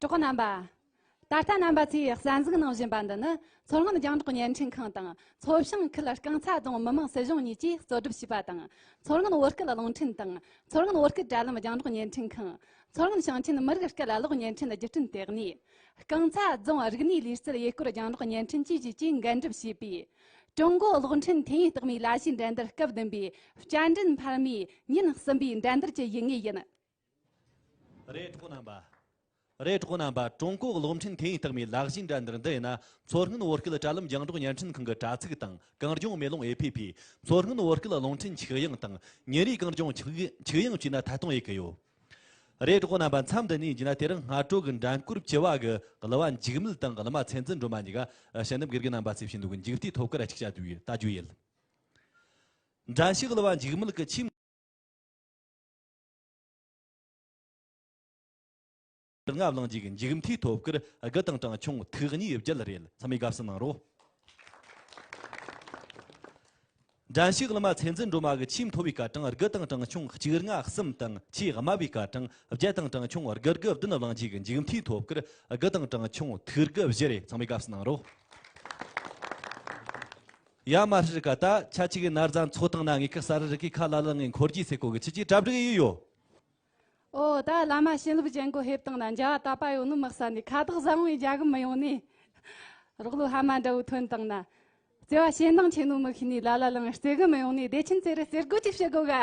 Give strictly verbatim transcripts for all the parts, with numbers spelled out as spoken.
གྲོགས་པོ་རྣམ་པ། ད་ལྟ་རྣམ་པ་ཚོས་གསན་གཟིགས་གནང་བཞིན་པ་འདི་ནི་མཚོ་སྔོན་རྒྱང་སྒྲོག་བརྙན་འཕྲིན་ཁང་དང་མཚོ་བྱང་ཁུལ་རྐང་ཚ་རྫོང་མི་དམངས་སྲིད་གཞུང་གཉིས་ཀྱིས་གཙོ་སྒྲུབ་བྱས་པ་དང་། མཚོ་སྔོན་བོད་སྐད་རླུང་འཕྲིན་དང་མཚོ་སྔོན་བོད་སྐད་དྲ་ལམ་རྒྱང་སྒྲོག་བརྙན་འཕྲིན་ཁང་། མཚོ་སྔོན་ཞིང་ཆེན་མི་རིགས་སྐད་གློག་བརྙན་འཕྲིན་བརྒྱུད་འཕྲིན་ལྟེ་གནས། རྐང་ཚ་རྫོང་རིག་གནས་ལུས་རྩལ་ཡུལ་སྐོར་རྒྱང་སྒྲོག་བརྙན་འཕྲིན་བཅས་བཅས་ཀྱིས་འགན་སྒྲུབ་བྱས་པའི། ཀྲུང་གོ་གློག་འཕྲིན་ཐོན་ཡུལ་རྟགས་མའི་ལ་གཞས་འགྲན་བསྡུར་སྐབས་བདུན་པའི་བསྐྱར་འགྲན་འཕར་མའི་ཉིན་གསུམ་པའི་འགྲན་བསྡུར་གྱི་ཡུལ་དངོས་ཡིན། རེད། གྲོགས་པོ་རྣམ་པ། རེད། གྲོགས་པོ་རྣམ་པ། ཀྲུང་གོ་གློག་འཕྲིན་ཐོན་ཡུལ་རྟགས་མའི་ལ་གཞས་འགྲན་བསྡུར་འདི་ཡིན་ན། མཚོ་སྔོན་བོད་སྐད་དྲ་ལམ་རྒྱང་སྒྲོག་བརྙན་འཕྲིན་ཁང་གི་དྲ་ཚིགས་དང་། གངས་ལྗོངས་མེ་ལོང་ཨེ་ཕི་ཕི། མཚོ་སྔོན་བོད་སྐད་རླུང་འཕྲིན་ཆོས་དབྱིངས་དང་། ཉིན་རེའི་གངས་ལྗོངས་ཆོས་དབྱིངས་བཅས་ན་ཐད་གཏོང་ཡེད་ཀྱི་ཡོད། རེད། གྲོགས་པོ་རྣམ་པ། མཚམས་འདི་ནས་ཡིན་རྒྱུ་ན། དེ་རིང་སྔ་དྲོ་གི་འགྲན་བསྐོར་བཅུ་བ་གི་གླུ་བ་འཇིགས་མེད་དང་གླུ་མ་ཚེ་འཛིན་སྒྲོལ་མ་གཉིས་ཀ་དཔྱད་འདེམས་དགེ་རྒན་རྣམ་པ་ཚོས་བྱིན་འདུག་གི་མཇུག་མཐའི་ཐོབ་སྐར་གཅིག་བྱ་དུས་ཡིན། ལྟ་རྒྱུ་ཡིན། འགྲན་ཞུགས་གླུ་བ་འཇིགས་མེད་ཀྱི་ཆེས་ལྔ་བླངས་རྗེས་ཀྱི་མཇུག་མཐའི་ཐོབ་སྐར་དགུ་དང་གྲངས་ཆུང་ཐིག་གཉིས་བརྒྱད་རེད། ཚང་མས་དགའ་བསུ་གནང་རོགས། འགྲན་ཞུགས་གླུ་མ་ཚེ་འཛིན་སྒྲོལ་མ་གི་ཆེས་མཐོ་བའི་སྐར་གྲངས་དགུ་དང་གྲངས་ཆུང་གཅིག་ལྔ་གསུམ་དང་། ཆེས་དམའ་བའི་སྐར་གྲངས་བརྒྱད་དང་གྲངས་ཆུང་དགུ་དགུ་བདུན་བླངས་རྗེས་ཀྱི་མཇུག་མཐའི་ཐོབ་སྐར་དགུ་དང་གྲངས་ཆུང་ཐིག་དགུ་བཞི་རེད། ཚང་མས་དགའ་བསུ་གནང་རོགས། ཡ་མ་ཧྲི་ཀ། ད་ཆ་གཅིག་གི་ན་བཟའ་ཚོགས་བཏང་ན། ངེད་ཀྱི་ས་རི་རི་ཀའི་ཁ་ལ་ལ་ངའི་འཁོར་གྱིས་ཟེར་གོ་གི་ཆི་ཆི་གྲ་སྒྲིག་ཡིན་ཡོད། ཨོ། ད་བླ་མ་བྱིན་རླབས་ཅན་གོ་ཕེབས་བཏང་ན་འཇའ་དག་པ་ཡོད་ནི་མི་ས་ནི། ཁ་དོག་བཟང་བོའི་འཇའ་གི་མི་ཡོང་ནི། རོགས་ལུ་ཕ་མ་འདྲ་བོ་ཐོན་བཏང་ན། བརྩེ་བ་ཞེ་འདང་ཆེ་ནོ་མི་ཤེས་ནི། ལ་ལ་ལང་རྩེ་གི་མི་ཡོང་ནི། བདེ་ཆེན་ཚེ་རི་རྩེ་དགོ་ཅིག་བྱེད་དགོ་ག།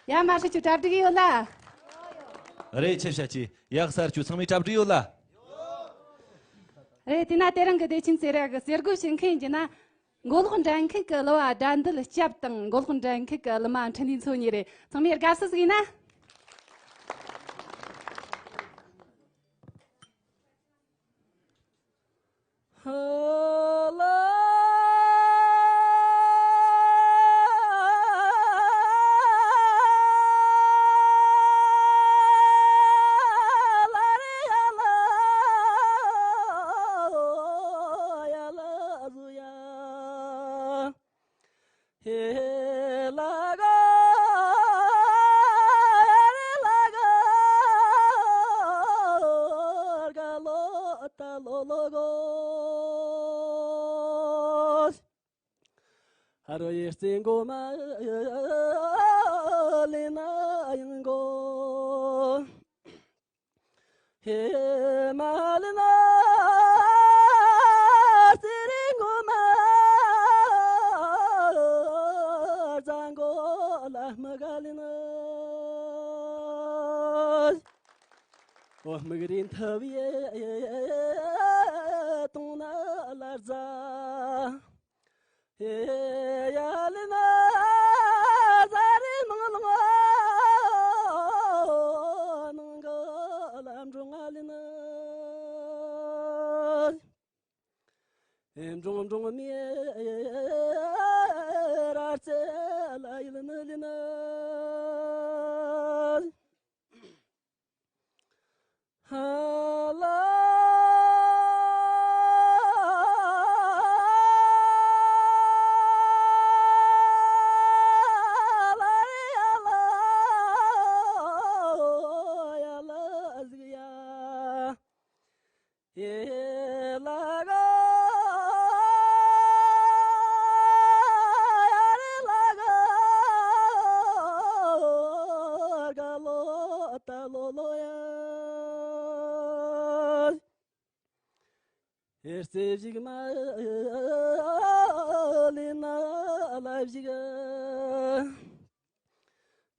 ཡ་མ་ཧྲི་ཆུ་གྲ་སྒྲིག་ཡོད་ལ། རེད། ཆེ་བྱ་ཆེ་ཡག་སར་ཆུ་ཚང་མས་གྲ་སྒྲིག་ཡོད་ལ། རེད། དེ་ན་དེ་རིང་གི་བདེ་ཆེན་ཚེ་རི་གི་རྩེ་དགོ་བྱེད་མཁན་གྱི་ན། མགོ་ལོག་འགྲན་ཁུལ་གྱི་གླུ་བ་དགྲ་འདུལ་སྐྱབས་དང་། མགོ་ལོག་འགྲན་ཁུལ་གྱི་གླུ་མ་འཕྲིན་ལས་མཚོ་གཉིས་རེད། ཚང་མས་དགའ་བསུ་ཞུ་ན། ཨོ། མིག་རིན་ཐུབ་ཡེ་གཏོང་ན་ལ་རྫ། ཡ་ལི་ན་ཟ་རི་ནང་ལོང་ནང་གི་ལམ་འགྲོ་ང་ལི་ན། འབྲོང་འབྲོང་མི་ར་རྩེ་ལ་ཡིད་ནི་ལི་ན། ཧ་ལ་ལ་ཡ་ལ་ཡ་ལ་ཟིག་ཡ། ཧེ་ལ་ག་ཡ་རེ་ལ་ག་ག་ལོ་ད་ལོ་ལོ་ཡ། ཧེ་རྩེ་ཞིག་མ་ལེ་ན་ལ་ཞིག་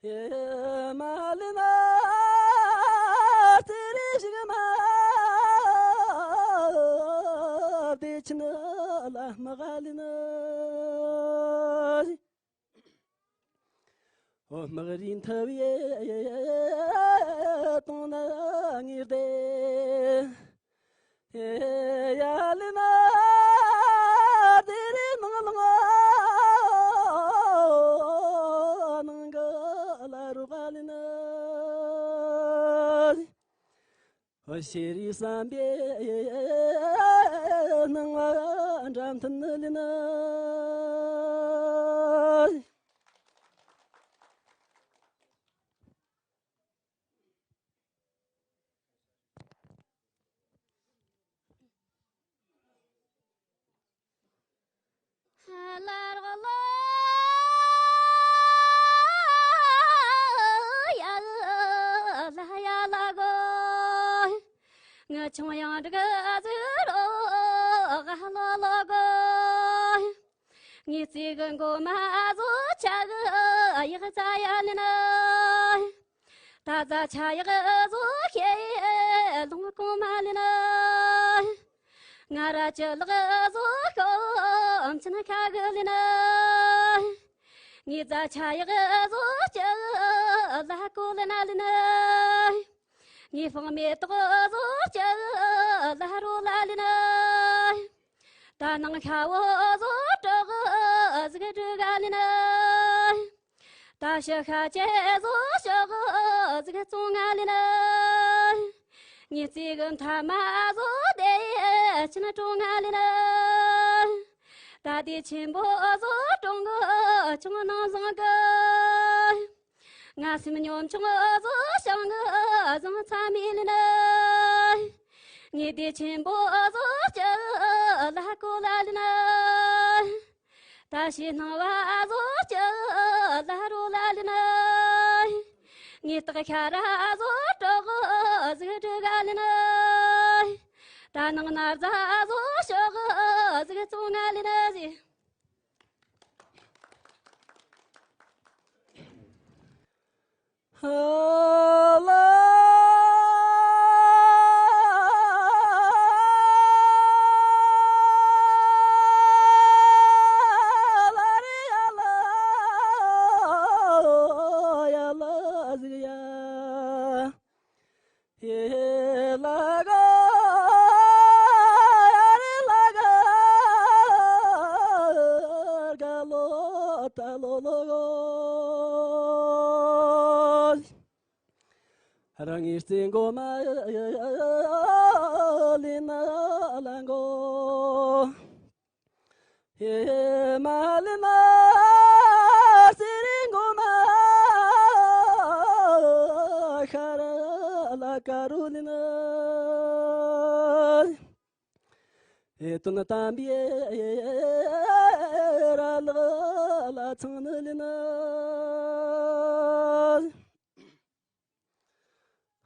ཧེ་མ་ལི་ན་ཙི་རི་ཞིག་མ་བདེ་ཆེན་ལ་མ་ག་ལི་ན། ཨོ་མག་རིན་ཐབ་ཡེ་གཏོང་ན་ངེར་བདེ། ཡ་ལི་ན་དེ་རི་ནང་ལོང་ནང་གི་ལ་རུ་ག་ལི་ན། ཤེ་རི་བསམ་པའི་སྣང་བ་འགྲམ་མཐུན་ལི་ན། ངུ་ཆུང་ཡང་འདྲི་གི་ཟིག་རོ་ག་ལོ་ལོ་གོ། ངའི་རྩེ་གི་མགོ་མ་བཟོ་ཆ་གི་ཡག་ཚ་ཡ་ལེ་ན། ད་ཛ་ཆ་ཡག་བཟོ་ཤེས་ལོང་གོང་མ་ལེ་ན། ང་ར་ཅི་ལག་བཟོ་ཤོམ་ཆེན་ཁ་གི་ལེ་ན། ངའི་ཛ་ཆ་ཡག་བཟོ་ཅི་ལ་གོ་ལེ་ན་ལེ་ན། ངའི་ཕང་མེ་ཏོག་བཟོ་ཅི་ལ་རོ་ལ་ལེ་ན། ད་ནང་ཤ་བོ་བཟོ་གྲོགས་ཟིག་དྲུག་ག་ལེ་ན། ད་ཤི་ཤ་ཅེ་བཟོ་ཤོག་ཟིག་བཙོང་ང་ལེ་ན། ངའི་རྩེ་གི་མཐའ་མ་བཟོ་དེ་ཕྱིན་གྲོང་ང་ལེ་ན། ད་དེ་ཆེན་པོ་བཟོ་གྲོང་གི་ཆུང་ནང་བཟང་གི། ང་སེམས་ཉོམ་ཆུང་བཟོ་ཞང་གི་བཟང་ཚ་མི་ལེ་ན། ངའི་དེ་ཆེན་པོ་བཟོ་ཅི་ལ་གོ་ལ་ལེ་ན། ད་ཤི་སྣང་བ་བཟོ་ཅི་ལ་རོ་ལ་ལེ་ན། ངའི་སྟག་ཤ་ར་བཟོ་གྲོགས་ཟིག་དྲུག་ག་ལེ་ན། ད་ནང་ན་རྫ་བཟོ་ཤོག་ཟིག་བཙོང་ང་ལེ་ན་ཟིག་རང་ངི་རྩེ་མགོ་མ་ལེ་ན་ལ་མགོ། ཧེ་མ་ལེ་ན་རྩེ་རི་མགོ་མ་ཤ་ར་ལ་ཀ་རུ་ལེ་ན། ཧེ་དོན་དམ་པའི་ར་ལག་ལ་ཚང་ནི་ལེ་ན།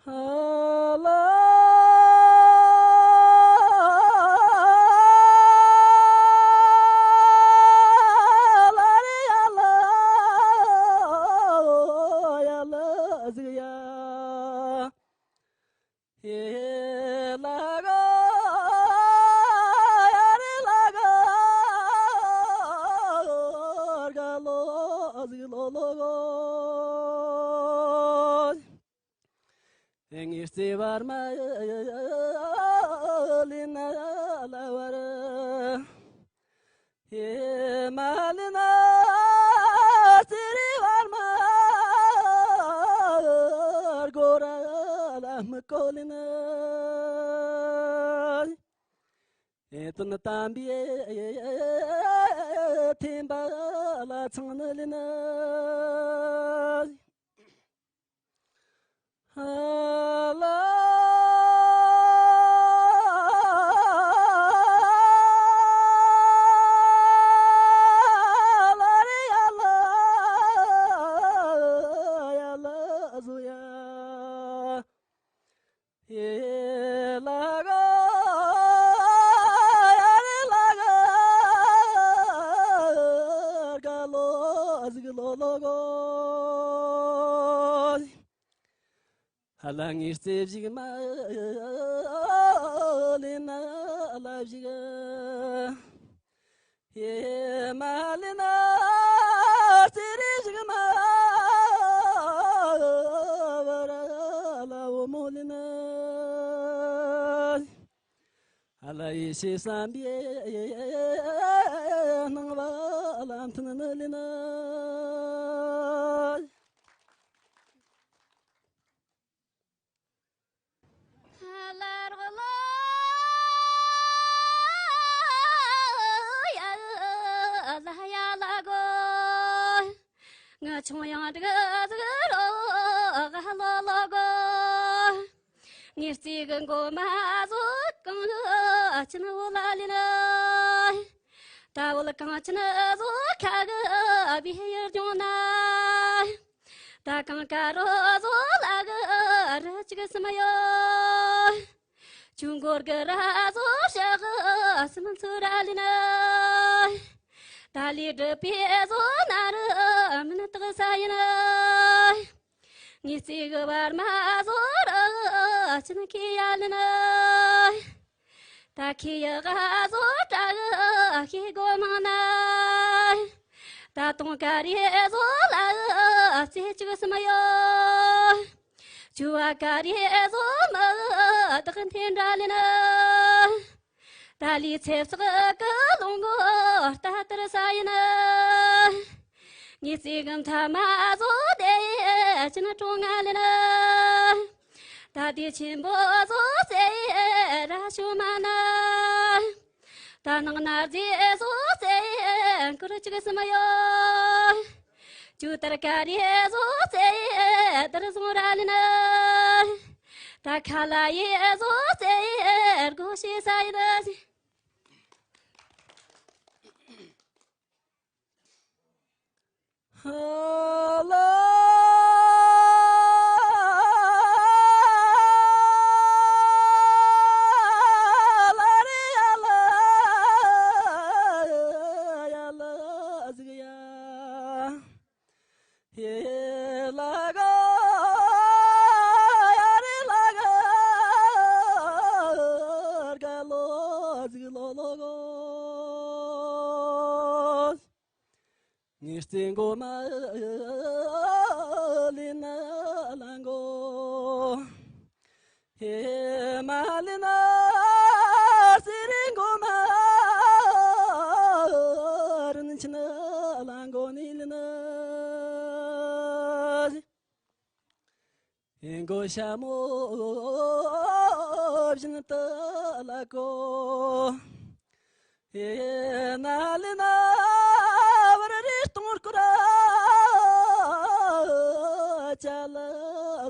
ཧ་ལ་ལ་རེ་ཡ་ལ་ཡ་ལ་ཟིག་ཡ། ཧེ་ལ་ག་ཡ་རེ་ལ་ག་ག་ལོ་ཟིག་ལོ་ལོ་གོ། ངའི་རྩེ་བར་མ་ལེ་ན་ལ་བར། ཧེ་མ་ལེ་ན་རྩེ་རི་བར་མ་སྒོ་ར་ལ་མི་གོ་ལེ་ན། ཧེ་དོན་དམ་པའི་ཐེམ་པ་ལ་ཚང་ནི་ལེ་ན། ཧ་ལ་ལ་རེ་ཡ་ལ་ཡ་ལ་ཟུ་ཡ། ཧེ་ལ་ག་ཡ་རེ་ལ་ག་ག་ལོ་ཟིག་ལོ་ལོ་གོ། ཧ་ལ་ངའི་རྩེ་བཞིག་མ་ལེ་ན་ལ་བཞིག། ཧེ་མ་ལེ་ན་རྩེ་རི་བཞིག་མ་བ་ར་ལ་བུ་མོ་ལེ་ན། ཧ་ལ་ཡེ་ཤེས་བསམ་པའི་སྣང་བ་ལ་མཐུན་ནི་ལེ་ན། ལ་རོ་ལོ་ཡ་ལ་ཡ་ལ་གོ། ངུ་ཆུང་ཡང་འདྲི་གི་ཟིག་རོ་ག་ལོ་ལོ་གོ། ངའི་རྩེ་གི་མགོ་མ་བཟོ་གང་གི་ཨ་ཆེན་བོ་ལ་ལེ་ན། ད་བོད་གངས་ཅན་བཟོ་ཁ་གི་ཨ་བི་ཡུལ་ལྗོངས་ན། ད་གངས་དཀར་རོ་བཟོ་ལ་གི་རི་གཅིག་གསུམ་ཡོད། ཆུ་འགོར་གི་ར་བཟོ་ཞག་སུམ་ཚུ་ར་ལི་ན། ད་ལི་སྒྲུབ་པའི་བཟོ་ན་རུ་མིན་དག་ས་ཡིན། ངས་རྩེ་གི་བར་མ་བཟོ་ར་ཆིན་ཁི་ཡ་ལི་ན། ད་ཁི་ཡ་ག་བཟོ་དྲ་གི་ཤི་གོ་མང་ན། ད་དུང་ཀ་རི་བཟོ་ལ་རྩེ་གཅིག་སུམ་ཡོད། ཆུ་བ་ཀ་རི་བཟོ་མི་དག་འཐེན་འདྲ་ལེན། ད་ལི་ཚེ་སྲོག་གི་ལུང་གོ་ལྟ་ལྟར་ས་ཡིན། ངས་རྩེ་གི་མཐའ་མ་བཟོ་དེ་ཅི་ན་གྲོང་ང་ལེན། ད་དེ་ཆེན་པོ་བཟོ་ཚེ་ར་ཤུ་མ་ན། ད་ནང་ན་རྫས་བཟོ་ཚེ་ཀུར་གཅིག་སུམ་ཡོད། ཇུ་ཏར་ཀ་རི་བཟོ་ཚེ་དར་བཟུང་ར་ལི་ན། ད་ཁ་ལ་ཡི་བཟོ་ཚེ་སྒོ་ཕྱེ་ས་ཡིན། ཧ་ལ་ལ་རེ་ཡ་ལ་ཡ་ལ་ཟིག་ཡ། ཧེ་ལ་ག་ཡ་རེ་ལ་ག་ག་ལོ་ཟིག་ལོ་ལོ་གོ། ངས་རྩེ་མགོ་མ་ལེན་ན་ལ་མགོ། ཧེ་མ་ལེན་ན་རྩེ་རེ་མགོ་མ་རིན་ཆེན་ལ་མགོ་ནས་ལེན། ཧེ་མགོ་ཤ་མོ་བཞིན་དུ་ལ་གོ། ཧེ་ན་ལེ་ན་བར་རེ་སྟོང་སྐོར་ཅ་ལ་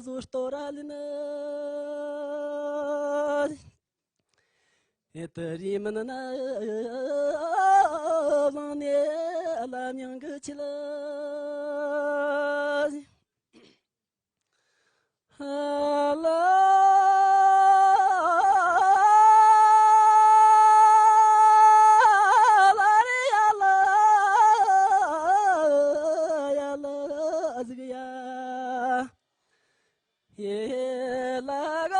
བཟོ་སྟོར་ལེ་ན། ཧེ་ཏི་རི་མིན་ན་བླངས་ནས་ལ་མྱང་གི་ཆེ་ལ། ཧ་ལ་ལ་རེ་ཡ་ལ་ཡ་ལ་ཟིག་ཡ། ཡེ་ལ་ག་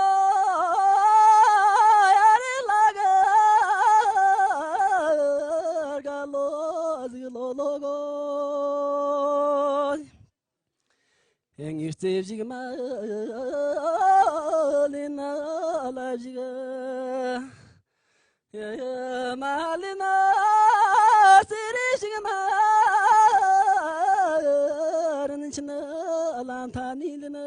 ཡ་རེ་ལ་ག་ག་ལོ་ཟིག་ལོ་ལོ་གོ། ངས་རྩེ་བཞིག་མ་ལེན་ན་ལ་བཞིག་མ་ལེན་ན་རྩེ་རེ་བཞིག་མ་རིན་ཆེན་ལ་མཐའ་ནས་ལེན།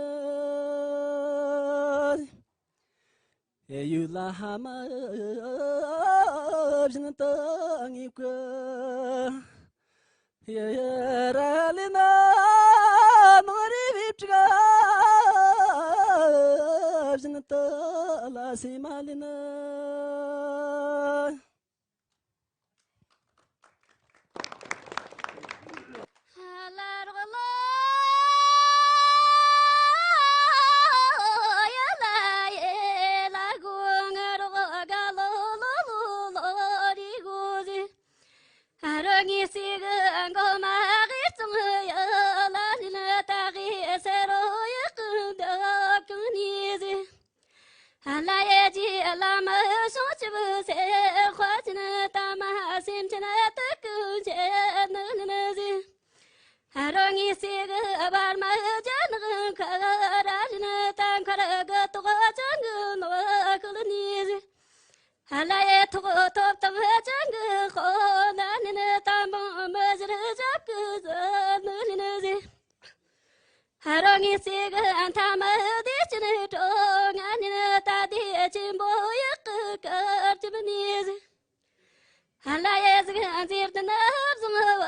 ཡུལ་ལ་ཧ་མ་བཞིན་དུ་ངེས་ཀྱི། ཡ་ཡ་ར་ལེ་ན་ནོ་རི་བི་ཀྲི་ག་བཞིན་དུ་ལ་སེ་མ་ལེ་ན། ལ་རོགས་ལོ་ཡ་ལ་ཡེ་ལ་གོ་ང་རོགས་ག་ལོ་ལོ་ལོ་ལོ་རི་གོ་ཟི། ཨ་རོ་ངི་སི་གི་མགོ་མ་གི་ཙང་ཡ་ལ་ལི་ན་ད་གི་སེ་རོ་ཡ་ཀུན་ད་ཀུན་ནི་ཟི། ལ་ཡེ་ཇི་ལ་མ་ཤོང་ཅི་བུ་སེ་ཁོ་ཅི་ན་ད་མ་སེམས་ཅི་ན་ད་ཀུན་ཅི་ནི་ནི་ཟི། རོ་ངི་སི་གི་བར་མ་ཅི་ནི་ཁ་ར་ཅི་ན་ད་ཁ་ར་གི་ཏོག་ཅང་གི་ནོ་ཁུ་ལ་ནི་ཟི། ལ་ཡེ་ཐོག་ཐོབ་ཐོབ་ཅང་གི་ཁོ་ན་ནི་ནི་ད་འབངས་མི་ཟི་རི་ཅང་གི་ཟི་ནི་ནི་ཟི། ཧ་རོ་ངི་སི་གི་མཐའ་མ་དེ་ཅི་ནི་གྲོ་ང་ནི་ནི་ད་དེ་ཆེན་པོ་ཡག་གི་ཀར་ཅི་མི་ནི་ཟི། ཧ་ལ་ཡེ་ཟི་གི་འཛིར་དུ་ནི་བཟུང་བ་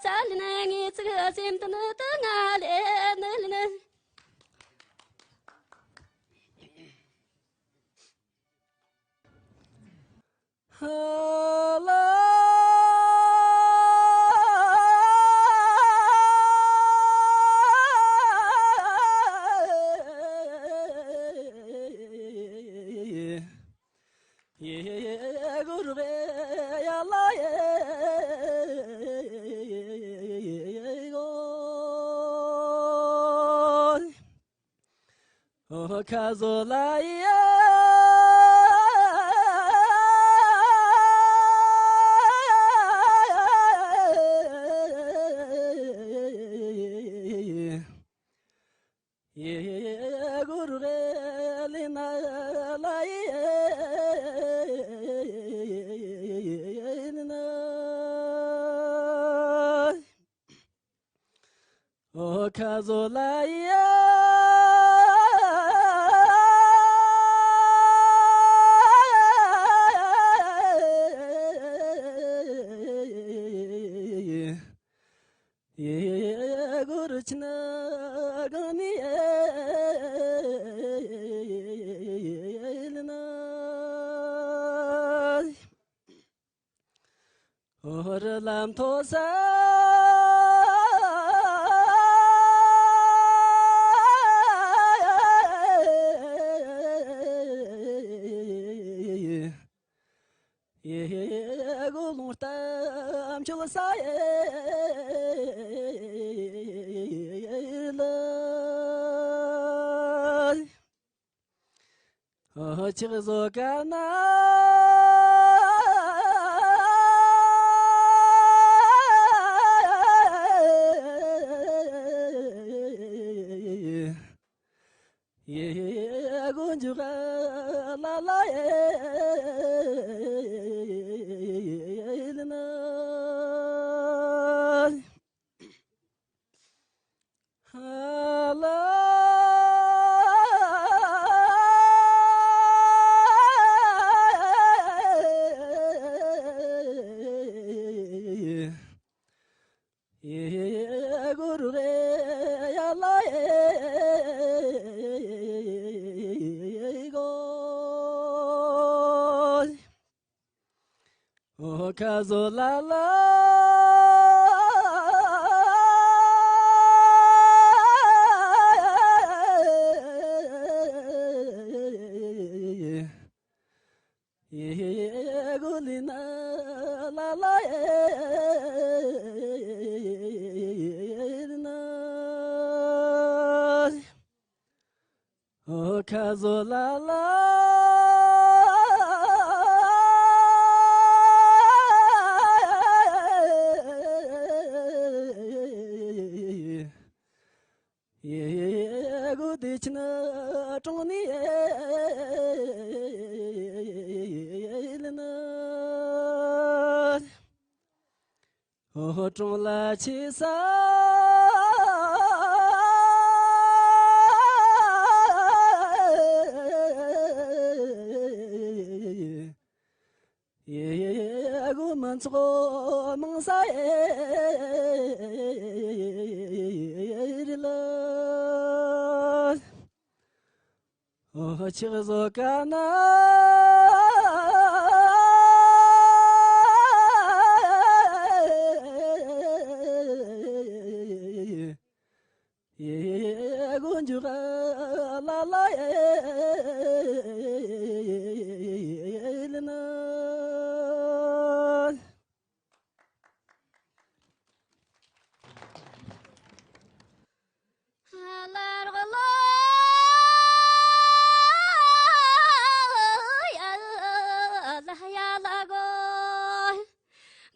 ཚ་ལི་ནི་ངི་ཚི་གི་སེམས་དུ་ནི་དུ་ང་ལེ་ནི་ལི་ནི། ཧ་ལ་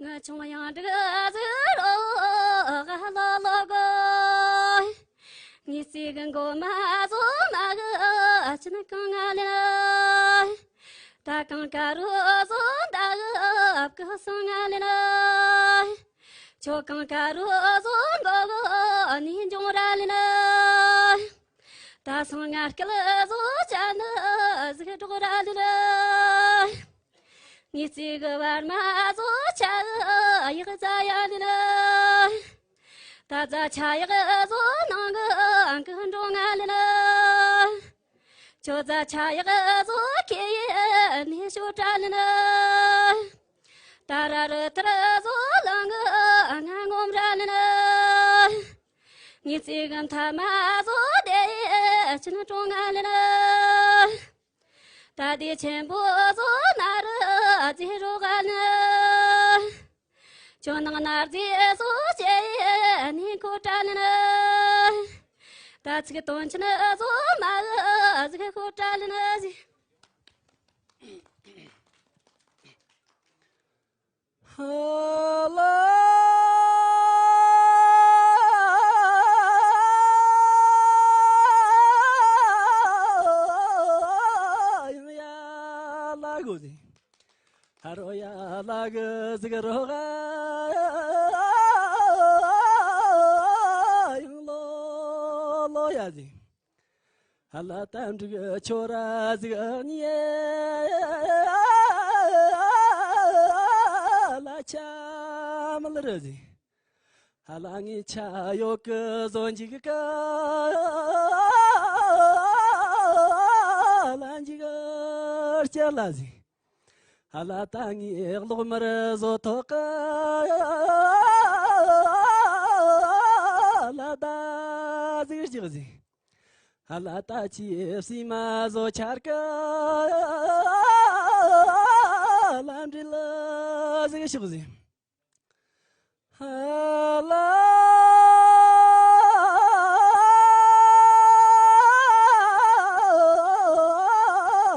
ང་ཆུང་ཡང་འདྲི་ཟིག་རོ་ལོ་ལོ་གོ། ངས་ཚིག་མགོ་མ་བཟོ་མ་གི་ཅི་ནི་གང་ང་ལེན། ད་གང་ཀ་རུ་བཟོ་ད་གི་ཨབ་གི་སོང་ང་ལེན། ཁྱོད་གང་ཀ་རུ་བཟོ་མགོ་གི་ནི་འབྱུང་ར་ལེན། ད་སང་ང་སྐལ་བཟོ་ཅ་ནི་ཟིག་སྒྲོག་ར་ལེན། ངས་ཚིག་གི་བར་མ་བཟོ་ཆ་གི་ཡག་རྫ་ཡ་ལེན། ད་རྫ་ཆ་ཡག་བཟོ་ནང་གི་ཨང་གི་འགྲོ་ང་ལེན། ཁྱོད་རྫ་ཆ་ཡག་བཟོ་ཁེ་ཡེ་ནི་ཤོ་ཏྲ་ལེན། ད་ར་རི་ཐར་བཟོ་ལང་གི་ང་ངོམ་ར་ལེན། ངས་ཚིག་གི་མཐའ་མ་བཟོ་དེ་ཡེ་ཅི་ནི་གྲོང་ང་ལེན། ད་དེ་ཆེན་པོ་བཟོ་ན་ར། ཨ་ཙི་རོ་ག་ནི། ཇོ་ནང་ན་རྫི་བཟོ་བྱེད་ནི་ཁོ་ཏྲ་ནི། ད་ཚིག་དོན་ཆེན་བཟོ་མ་ཟིག་ཁོ་ཏྲ་ནི་ཟིག་ཧ་ལ། ཡང་ཡ་ལ་གོ་ཟིག་ཧ་རོ་ཡ་ལ་གི་ཟིག་རོ་ག་ཡང་ལོ་ལོ་ཡ་ཟིག་ཧ་ལ་ད་འགྲིག་ཆོ་ར་ཟིག་ཉེ་ལ་ཆ་མ་ལ་ར་ཟིག་ཧ་ལ་ངའི་ཆ་ཡོད་གི་བཟོ་འཇིག་གི་ལ་འཇིག་ལྕགས་ལ་ཟིག་ཧ་ལ་ད་ངའི་གློག་དམར་བཟོ་ཐོག་གི་ལ་ད་ཟིག་ལྕགས་ཟིག་ཧ་ལ་ད་ཅི་སྲིད་མ་བཟོ་འཆར་གི་ལ་འདྲི་ལ་ཟིག་ཤོག་ཟིག་ཧ་ལ་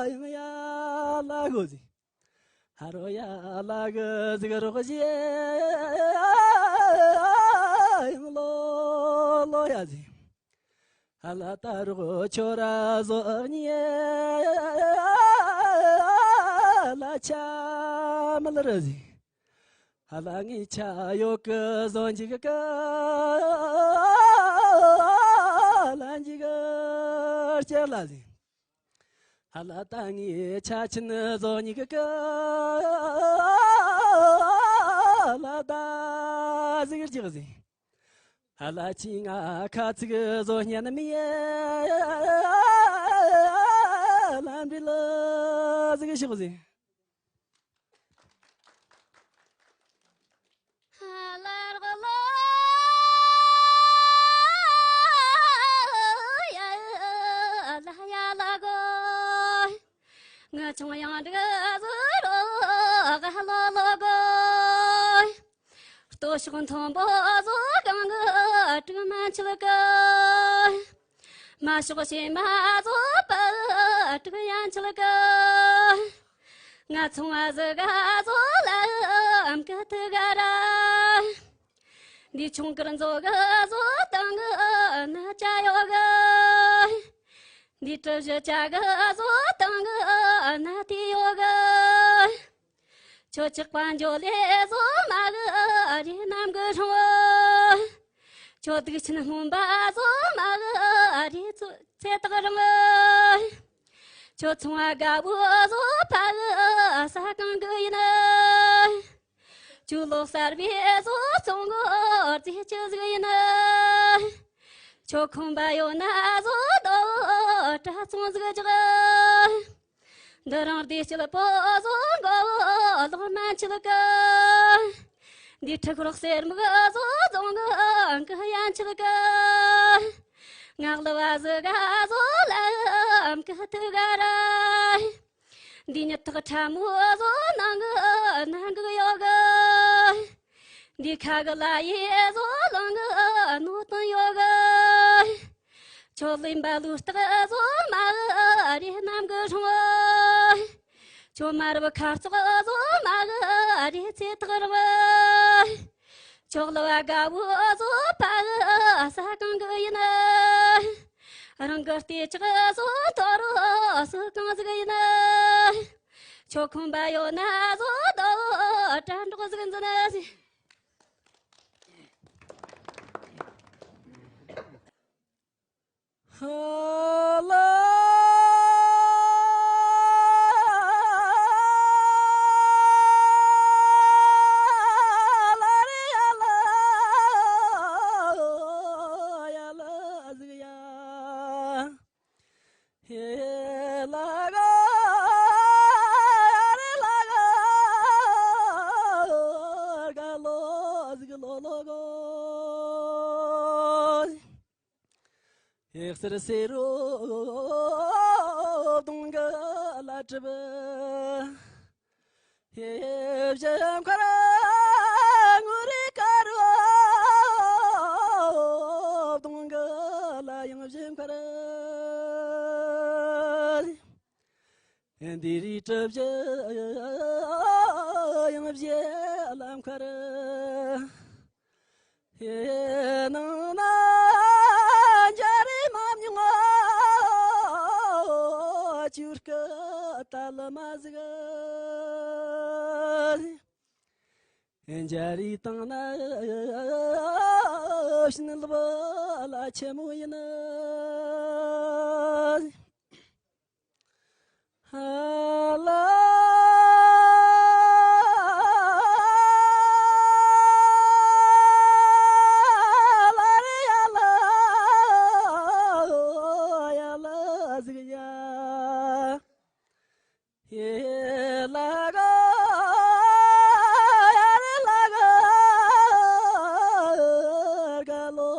ཡང་ཡ་ལ་གོ་ཟིག་ཧ་རོ་ཡ་ལ་གི་ཟིག་རོགས་བྱེད་ཡང་ལོ་ལོ་ཡ་ཟིག་ཧ་ལ་ད་རོགས་ཆོ་ར་བཟོ་ཉེ་ལ་ཆ་མ་ལ་ར་ཟིག་ཧ་ལ་ངའི་ཆ་ཡོད་གི་བཟོ་འཇིག་གི་ལ་འཇིག་ལྕགས་ལ་ཟིག་ཧ་ལ་ད་ངའི་ཆ་ཆེན་བཟོ་ཉིག་གི་ལ་ད་ཟིག་ལྕགས་ཟིག་ཧ་ལ་ཅི་ང་ཁ་ཚིག་བཟོ་སྙན་མི་ལ་འབྲི་ལ་ཟིག་ཤོག་ཟིག་ང་ཆུང་ཡང་འདྲ་ཟུ་རོ་ག་ལོ་ལོ་གོ། ལྟོ་ཕྱོགས་མཐོན་པོ་བཟོ་གང་གི་དྲུག་མ་འཆི་གི། མ་ཕྱོགས་ཕྱི་མ་བཟོ་པ་དྲུག་ཡང་འཆི་གི། ང་ཚོང་བ་ཟི་ག་བཟོ་ལ་ཨམ་ཀི་ཐི་ག་ར། འདི་ཆུང་དཀར་མཛོ་གི་བཟོ་སྟངས་གི་ན་ཅ་ཡོ་གི། འདི་གྲུ་བཞི་ཅ་གི་བཟོ་སྟངས་གི་ན་ཏི་ཡོ་གི། ཁྱོད་ཆག་པ་འཇོ་ལེ་བཟོ་མ་གི་རི་ནམ་གི་རུང་། ཁྱོད་སྡིག་ཆེན་སྨོན་པ་བཟོ་མ་གི་རི་ཚོ་ཚེ་ཐག་རིང་། ཁྱོད་ཚོང་བ་དགའ་བོ་བཟོ་ཕ་གི་ས་གང་གི་ཡིན། ཁྱོད་ལོ་གསར་བའི་བཟོ་ཚོང་གི་རྩེ་ཆུ་ཟིག་ཡིན། ཁྱོད་ཁོམ་པ་ཡོད་ན་བཟོ་དོ་དྲ་ཚོང་ཟིག་རྒྱག་འདི་རང་བདེ་སྐྱིད་པོ་བཟོ་མགོ་ལོག་མ་འཆི་གི། འདི་ཁྲི་ཁོར་གསེར་མིག་བཟོ་རྫོང་གི་ཀི་ཡན་འཆི་གི། ངག་ལ་བ་ཟི་ག་བཟོ་ལ་ཀི་ཐི་ག་ར། འདི་ཉི་ཐག་ཁྲ་མོ་བཟོ་ནང་གི་ནང་གི་ཡོ་གི། འདི་ཁ་གི་ལ་ཡི་བཟོ་ལང་གི་ནོ་ཏོན་ཡོ་གི། ཁྱོད་ལིམ་པ་ལུ་སྟག་བཟོ་མ་རེ་ནམ་གི་རུང་། ཁྱོད་མ་རབས་ཁ་བཙོག་བཟོ་མ་རེ་ཚེ་ཐག་རིང་། ཁྱོད་ལ་བ་དགའ་བོ་བཟོ་ཕ་ས་གང་གི་ཡིན། རང་གི་ལྟེ་ཆག་བཟོ་དོ་རུ་སུ་གང་ཟིག་ཡིན། ཁྱོད་ཁོམ་པ་ཡོད་ན་བཟོ་དོ་དྲ་འབྲོག་ཟིག་འཛིན། ཧ་ལ་ལ་རེ་ཡ་ལ་ཡ་ལ་ཟིག་ཡ། ཧེ་ལ་ག་རེ་ལ་ག་ག་ལོ་ཟིག་ལོ་ལོ་གོ། ཧེ་སེར་སེར་རོ་དུང་ག་ལ་གྲིབ། ཧེ་བཞིན་མཁར་ངུ་རེ་དཀར་བོ། གདོང་གི་ལ་ཡང་བཞིན་མཁར། འདི་རིགས་གྲུ་བཞི་ཡང་བཞི་ལ་མཁར། ནང་ན་འཇའ་རིས་མ་མྱོང་། ཆོས་སྐུ་དལ་མ་ཟིག། འཇའ་རིས་སྟེང་ན་བྱིན་རླབས་ལ་ཆེན་མོ་ཡིན། ལ་ལ་ཡ་ལ་ཡ་ལ་ཟིག་ཡ། ཡེ་ལ་ག་ཡ་རེ་ལ་ག་ག་ལོ་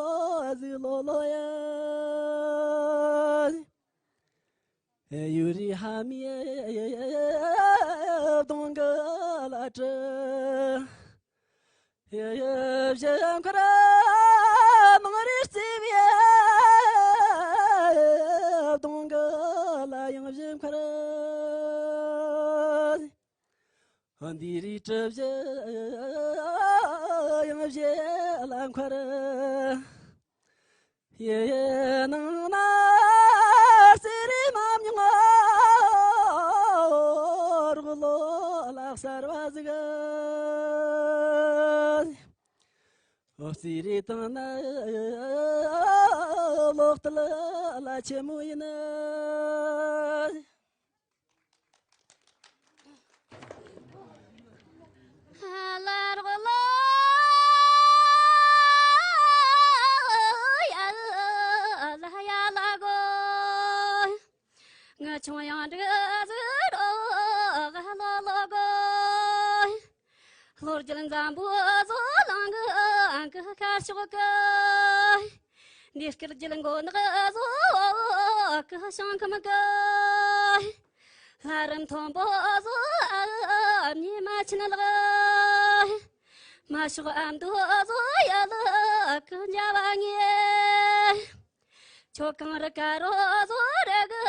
ཟིག་ལོ་ལོ་ཡ། ཡུ་རི་ཧ་མི་གདོང་གི་ལ་གྲི། ཡུ་བཞི་མཁར་མང་རེ་རྩིབ་ཡ། གདོང་གི་ལ་ཡང་བཞི་མཁར། འདི་རིགས་གྲུ་བཞི་ཡང་བཞི་ལ་མཁར། ཡེ་ནང་ན་རྩེ་རེ་མ་མྱོང་། རོགས་ལོ་ལ་གསར་བ་ཟིག། རྩེ་རེ་དང་ན་ལོག་ལྟ་ལ་ཆེན་མོ་ཡིན། ལྷོ་རྒྱལ་འཛམ་བུ་བཟོ་ལང་གི་ཨང་ཀི་ཁ་ཕྱོགས་ཀི། འདི་སྐར་རྒྱལ་མགོ་ནག་བཟོ་ཀི་ཤང་ཁམ་ཀི། ལྷ་རི་མཐོན་པོ་བཟོ་ཨ་མྱེས་མ་ཆེན་ལགས། མ་ཤོག་ཨ་མདོ་བཟོ་ཡ་ལ་ཀི་འཇའ་བ་ངེ། ཁྱོད་གངས་རི་དཀར་རོ་བཟོ་རེ་གི་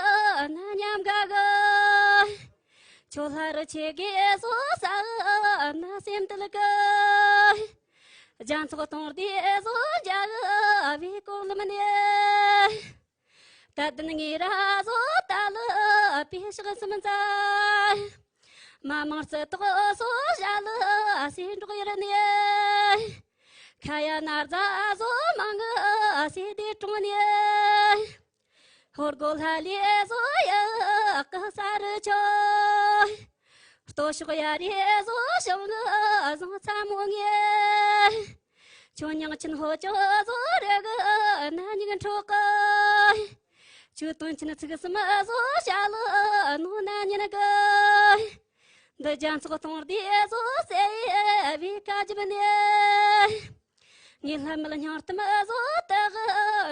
ན་མཉམ་དགའ་གི། ཁྱོད་ལྷ་རི་ཆེ་གེ་བཟོ་ས་ན་སེམས་དལ་གི། རྒྱ་མཚོ་སྟོང་སྡེ་བཟོ་འཇའ་གི་བའི་གོང་ལམ་ནས། ད་དུང་ངེད་ར་བཟོ་ད་ལ་པི་ཤག་སུམ་ཙ། མ་མང་རྩི་ཏོག་བཟོ་ཞལ་སེ་འབྲོག་ཡུལ་ནས། ཁ་ཡ་ན་རྫ་བཟོ་མང་གི་སེ་དེ་གྲོང་ནས། ཧོར་གོ་ལྷ་ལི་བཟོ་ཡག་གི་ས་རུ་ཆོ། ལྟོ་ཕྱོགས་ཡ་རི་བཟོ་ཞང་གི་བཟང་ཚ་མོ་ངེ། ཁྱོད་མྱང་ཆེན་ཧོ་ཅོ་བཟོ་རེ་གི་ན་ཉིག་འཕྲོག་གི། ཁྱོད་དོན་ཆེན་ཚིག་གསུམ་བཟོ་ཞལ་ནོ་ན་ཉན་གི། འདི་རྒྱ་མཚོ་སྟོང་སྡེ་བཟོ་སེ་བའི་ཀ་ཇི་བ་ནས། ངའི་ལྷ་མལ་སྙིང་གཏམ་བཟོ་དག་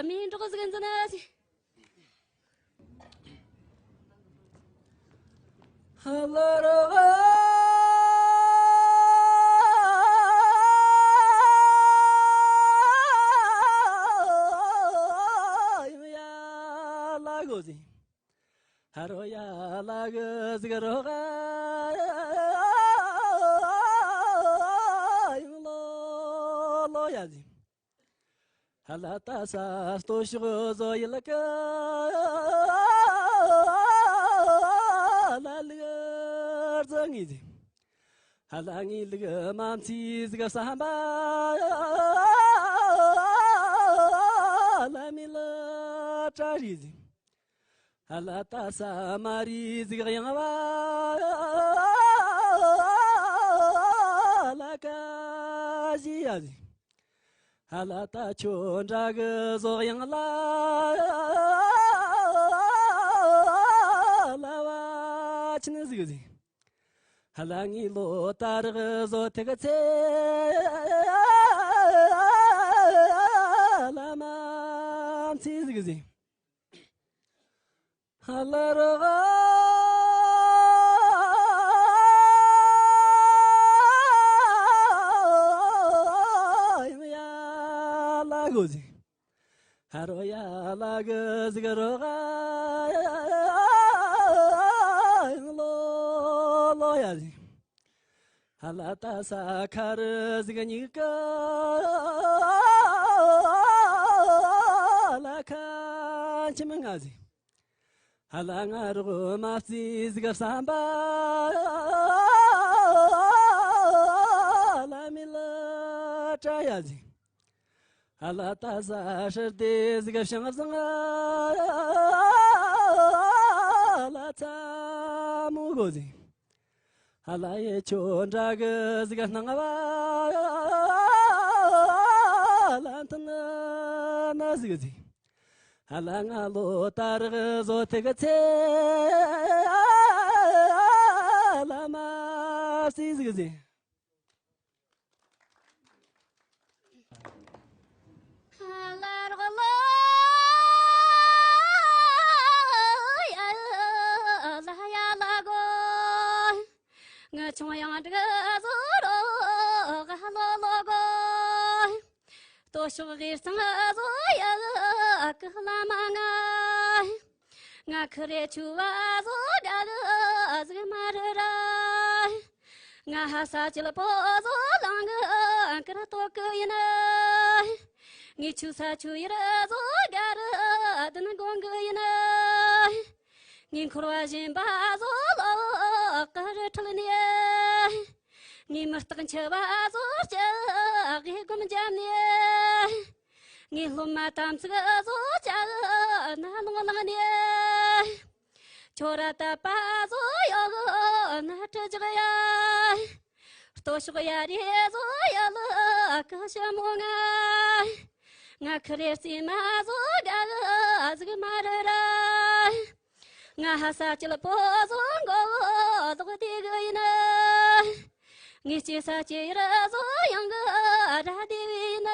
མི་འགྲོགས་ཟིག་འཛིན་ན། ལ་རོ་ཡ་ལ་གོ་ཟིན། ཧ་རོ་ཡ་ལ་གི་ཟིག་རོ་ག་ཡང་ལོ་ལོ་ཡ་ཟིག། ཧ་ལ་ད་ས་ལྟོ་ཤོག་བཟོ་ཡི་ལ་གི་ལ་ལི་རྫ་ངི་ཟིག། ཧ་ལ་ངི་ལི་གི་མ་མཚི་ཟིག་བསམ་པ་ལ་མི་ལ་བཀྲ་རི་ཟིག། ཧ་ལ་ད་ས་མ་རི་ཟིག་གཡང་བ་ལ་ཀ་ཞི་ཡ་ཟིག། ཧ་ལ་ད་ཁྱོད་འདྲ་གི་བཟོ་གཡང་ལ་ལ་བ་ཆི་ནི་ཟིག་ཟིག། ཧ་ལ་ངི་ལོ་ད་རག་བཟོ་ཐེག་ཚེ་ལ་མ་མཚི་ཟིག་ཟིག། ལ་རོ་ག་ རོ་ཡ་ལ་གི་ཟིག་རོ་ག་ཡང་ལོ་ལོ་ཡ་ཟིག་ཧ་ལ་ཏ་ས་ཁ་རི་ཟིག་ཉིག་ག་ལ་ཁ་ཆི་མི་ང་ཟིག་ཧ་ལ་ང་རོ་མ་བརྩི་ཟིག་བསམ་པ་ལ་མི་ལ་བཀྲ་ཡ་ཟིག་ཨ་ལ་ཏ་ས་ཧྲི་ཏི་ཟིག་ཤང་བཟང་ཨ་ལ་ཚ་མོ་གོ་ཟིག་ཨ་ལ་ཡེ་ཆོ་འདྲ་གི་ཟིག་སྣང་བ་ལ་མཐུན་ན་ཟིག་ཟིག་ཨ་ལ་ང་ལོ་ཏ་རག་བཟོ་ཐིག་ཚེ་ཨ་ལ་མ་སི་ཟིག་ཟིག་ང་ཆུང་ཡང་འདྲི་བཟོ་རོགས་ལོ་ལོ་གོ་ལྟོ་ཤོག་གི་རྩང་བཟོ་ཡ་གི་ལ་མ་ང་། ང་ཁི་རེ་ཆུ་བ་བཟོ་དགའ་གི་ཟིག་མ་རེད་ར། ང་ཧ་ས་ཅིལ་པོ་བཟོ་ལང་གི་ཀིར་ཏོ་གི་ཡིན། ངའི་ཆུ་ས་ཆུ་ཡིར་བཟོ་དགའ་རི་བདུན་དགོན་གི་ཡིན། ངའི་འཁོར་བ་གཞན་པ་བཟོ་ལོ་ཀ་རི་ཁྲོད་ནས། ངའི་མི་རྟག་འཆི་བ་བཟོ་ལྕགས་དགེ་སྒོམ་འཇམ་ནས། ངའི་སློབ་མ་དམ་ཚིག་བཟོ་ལྕགས་ན་ལོང་ལངས་ནས། ཁྱོད་ར་དད་པ་བཟོ་ཡོད་ན་དྲི་རྒྱག་ཡ། ལྟོ་ཤོག་ཡ་རེ་བཟོ་ཡ་ལ་ཀི་ཞི་མོ་ང་། ང་ཁི་རེ་རྩེ་མ་བཟོ་དགའ་གི་ཟིག་མ་རེད་ར། ང་ཧ་ས་ཅིལ་པོ་བཟོ་མགོ་ལོག་དེ་གི་ཡིན། ངའི་སྐྱེ་ས་སྐྱེ་ཡུལ་བཟོ་ཡང་གི་ར་དེ་བི་ཡིན།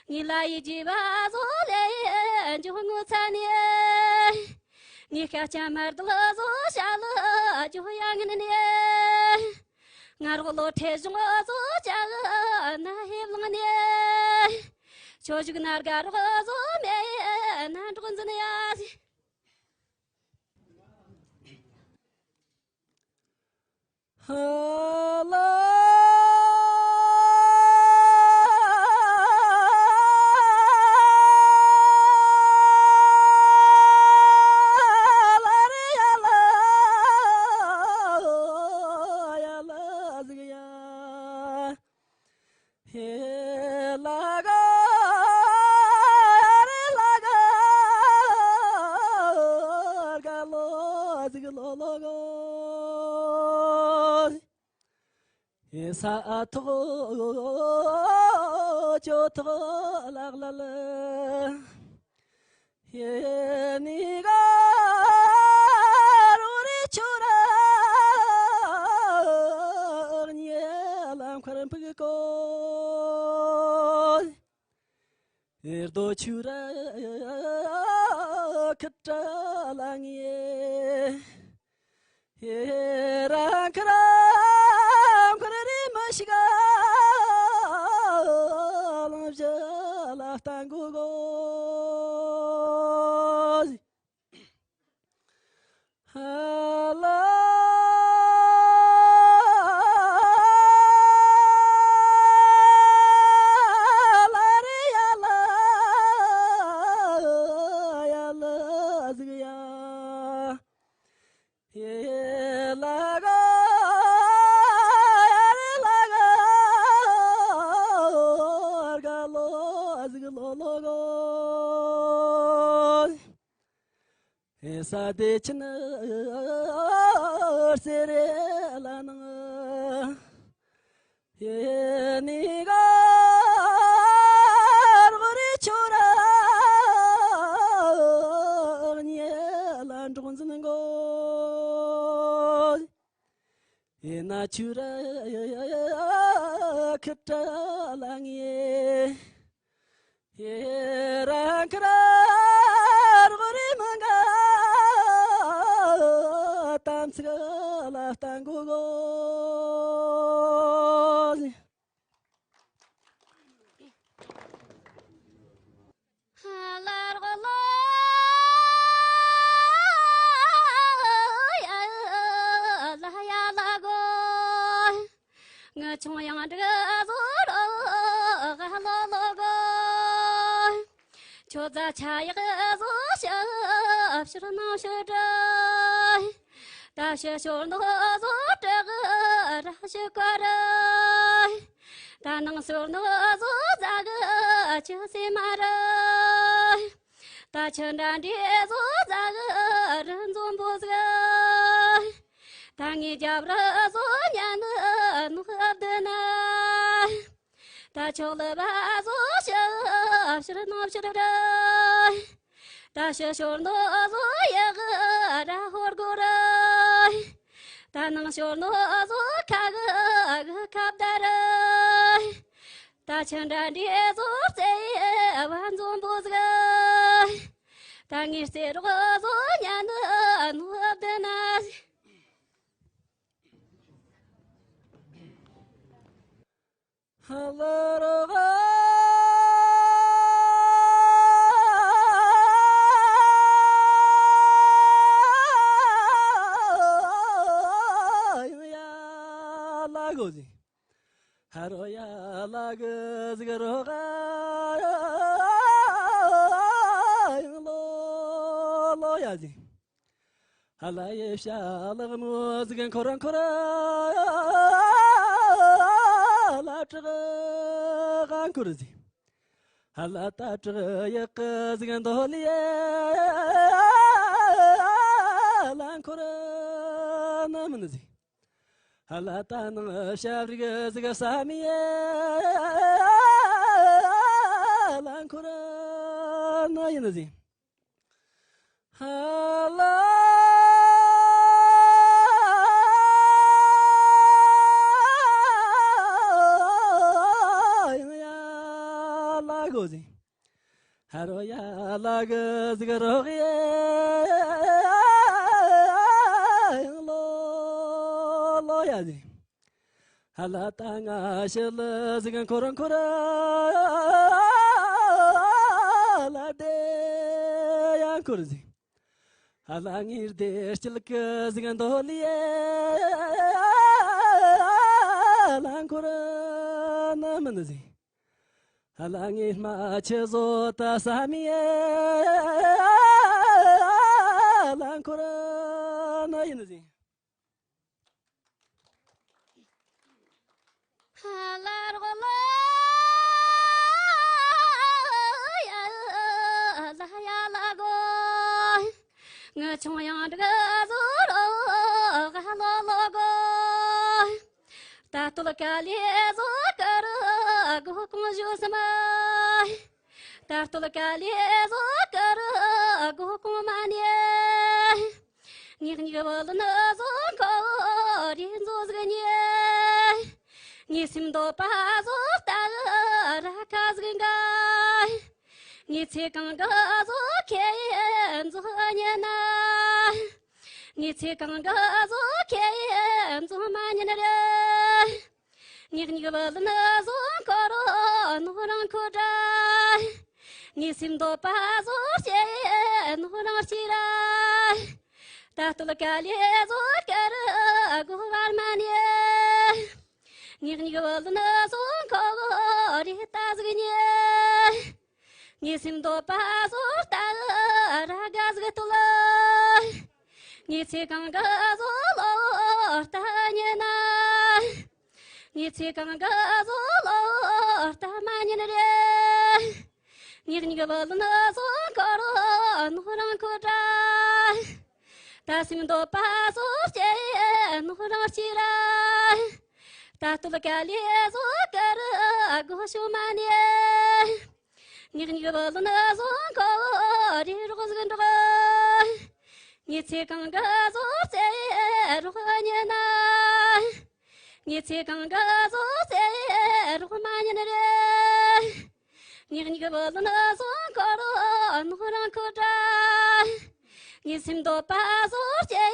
ངའི་ལ་ཡི་རྗེ་བ་བཟོ་ལེ་འཇོག་ངོ་ཚ་ནས། ངའི་སྐད་ཆ་མར་དལ་བཟོ་བྱ་ལ་འཇོག་ཡ་ངན་ནས། ང་རོགས་ལོ་ཁྲེ་གཞུང་བཟོ་བྱ་ལ་ན་ཧེབ་ལང་ནས། ཆོ་བཞུགས་ན་དགའ་རོགས་བཟོ་མེད་ན་འགྲོགས་འཛིན་ཡ་ཟི། ཧ་ལ་ལ་རེ་ཡ་ལ་ཡ་ལ་ཟིག་ཡ། ཧེ་ལ་ག་རེ་ལ་ག་ག་ལོ་ཟིག་ལོ་ལོ་གོ། ཧེ་ས་ཐོག་ཅོ་ཐོག་ལག་ལ་ལ། ཧེ་ནི་ག་རུ་རི་ཆུ་ར་ཉེ་ལམ་ཁར་འཕུག་གོ། ཧེ་རྡོ་ཆུ་ར་ཁི་ཏྲ་ལ་ངེ། ཧེ་རང་ཁ་རང་ཁར་རི་མ་ཤི་ག་ལང་བཞི་ལ་ལྟ་འགུ་གོ། ཧ་ལ་ལ་རེ་ཡ་ལ་ཡ་ལ་ཟིག་ཡ། ཧེ་ལ་ག་ཡ་རེ་ལ་ག་ག་ལོ་ཟིག་ལོ་ལོ་གོ། ཧེ་ས་དེ་ཆི་ན་སེ་རེ་ལ་ནང་། ཧེ་ནི་ག་རོ་རི་ཆུ་ར་ཉེ་ལ་འགྲོགས་འཛིན་གོ། ཧེ་ན་ཆུ་ར་ཁི་ཏྲ་ལ་ངེ། ཧེ་རང་ཁ་ར་རོ་རི་མ་ག་དམ་ཚིག་ལ་ལྟ་འགུ་གོ། ལ་རོ་ལོ་ཡ་ལ་ཡ་ལ་གོ། ངི་ཆུང་ཡང་འདྲི་བཟོ་རོ་ག་ལོ་ལོ་གོ། ཁྱོད་རྫ་ཆ་ཡག་བཟོ་ཞབས་ཕྱིར་ནང་ཞུ་དྲི། ད་ཕྱི་ཞོར་ནོ་བཟོ་དྲི་ར་ཞུ་ག་རི། ད་ནང་ཞོར་ནོ་བཟོ་རྫ་གི་ཆུ་སེ་མ་རི། ད་ཆུ་འདྲ་འདྲེ་བཟོ་རྫ་གི་རི་འཛོམས་པོ་ཟིག་ད་ངའི་རྒྱབ་རི་བཟོ་ཉ་ནི་ནུ་བདུ་ན། ད་ཆོག་ལི་བ་བཟོ་ཞབས་ཕྱིར་ནོ་ཕྱིར་རི། ད་ཕྱི་ཞོར་ནོ་བཟོ་ཡག་ར་ཧོར་གོ་རི། ད་ནང་ཞོར་ནོ་བཟོ་ཁ་གི་གི་ཁ་བརྡ་རི། ད་ཆུ་འདྲ་འདྲེ་བཟོ་རྩེ་བ་འཛོམས་པོ་ཟིག་ད་ངའི་རྩེ་རོགས་བཟོ་ཉ་ནི་ནུ་བདུ་ན། ཧ་ལ་རོ་ག་ཡང་ཡ་ལ་གོ་ཟིག་ཧ་རོ་ཡ་ལ་གི་ཟིག་རོ་ག་ཡང་ལོ་ལོ་ཡ་ཟིག་ཧ་ལ་ཡེ་ཤ་ལག་མོ་ཟིག་འཁོར་འཁོར་ལ་དྲག་ག་འཁོར་ཟིག་ཧ་ལ་ད་དྲག་ཡག་ཟིག་འདོ་ལི་ལ་འཁོར་ན་མིན་ཟིག་ཧ་ལ་ད་ནང་ཞབས་རིག་ཟིག་ས་མི་ལ་འཁོར་ན་ཡིན་ཟིག་ཧ་ལ་ཡང་ཡ་ལ་གོ་ཟིག་ཧ་རོ་ཡ་ལ་གི་ཟིག་རོག་ཡ་ཡང་ལོ་ལོ་ཡ་ཟིག་ཧ་ལ་ད་ང་ཤི་ལི་ཟིག་འཁོར་འཁོར་ལ་བདེ་ཡང་འཁོར་ཟིག་ཧ་ལ་ངའི་བདེ་སྐྱིད་ཀི་ཟིག་འདོ་ལི་ལ་འཁོར་ན་མིན་ཟིག་ཧ་ལ་ངའི་རྨ་ཆུ་བཟོ་ད་ས་མི་ལ་འཁོར་ན་ཡིན་ཟིག་ཧ་ལ་རོ་ལོ་ཡ་ལ་ཡ་ལ་གོ། ངི་ཆུང་ཡང་འདྲི་བཟོ་རོ་ག་ལོ་ལོ་གོ། ད་སྟོད་ཀ་ལི་བཟོ་ཀ་རི་སྒོ་གོང་བཞོ་སི་མ། ད་སྟོད་ཀ་ལི་བཟོ་ཀ་རི་སྒོ་གོང་མ་ནི། ངེད་གཉིས་བུ་ལོན་བཟོ་ཁོ་རེ་མཛོ་ཟིག་ཉེ། ངའི་སེམས་འདོད་པ་བཟོ་ལྟ་ར་ཁ་ཟིག་འགའ། ངའི་ཚེ་གང་གི་བཟོ་ཁེ་མཛོ་ཉེ་ན། ངའི་ཚེ་གང་གི་བཟོ་ཁེ་མཛོ་མ་ཉེ་ན་རེ། ངེད་གཉིས་བུ་ལོན་བཟོ་ཁོ་རོ་ནོ་རང་ཁོ་དྲ། ངའི་སེམས་འདོད་པ་བཟོ་སྐྱེ་ནོ་རང་སྐྱེ་ར། ད་སྟོད་ཀ་ལི་བཟོ་ཀ་རི་སྒོ་བར་མ་ནི། ངེད་གཉིས་བུ་ལོན་བཟོ་ཁོ་རེ་ད་ཟིག་ཉེ། ངའི་སེམས་འདོད་པ་བཟོ་ལྟ་ར་དགའ་ཟིག་སྟོད། ངའི་ཚེ་གང་གི་བཟོ་ལོ་ལྟ་ཉེ་ན། ངའི་ཚེ་གང་གི་བཟོ་ལོ་ལྟ་མ་ཉེ་ན་རེ། ངེད་གཉིས་བུ་ལོན་བཟོ་ཁོ་རོ་ནོ་རང་ཁོ་དྲ། ད་སེམས་འདོད་པ་བཟོ་སྐྱེ་ནོ་རང་སྐྱེ་ར། ད་སྟོད་ཀ་ལི་བཟོ་ཀ་རི་སྒོ་ཤོ་མ་ནི། ངེད་གཉིས་བུ་ལོན་བཟོ་ཁོ་རེ་རོགས་ཟིག་འགྲོགས། ངའི་ཚེ་གང་གི་བཟོ་རྩེ་རོགས་ཉེ་ན། ངའི་ཚེ་གང་གི་བཟོ་རྩེ་རོགས་མ་ཉེ་ན་རེ། ངེད་གཉིས་བུ་ལོན་བཟོ་ཁོ་རོ་ནོ་རང་ཁོ་དྲ། ངའི་སེམས་འདོད་པ་བཟོ་སྐྱེ་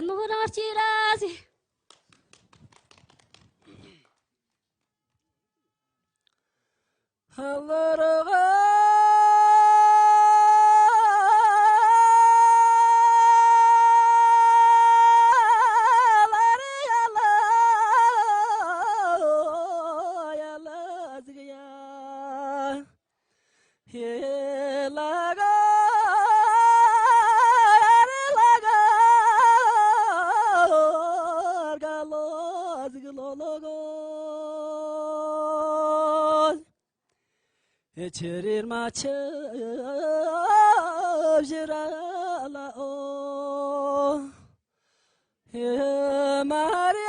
ནོ་རང་སྐྱེ་ར་ཟེ། ཧ་ལ་ར་ག་ལོ་གོ། ཆི་རེར་མ་ཆི་བཞི་ར་ལ་ཨོ། མ་རེ་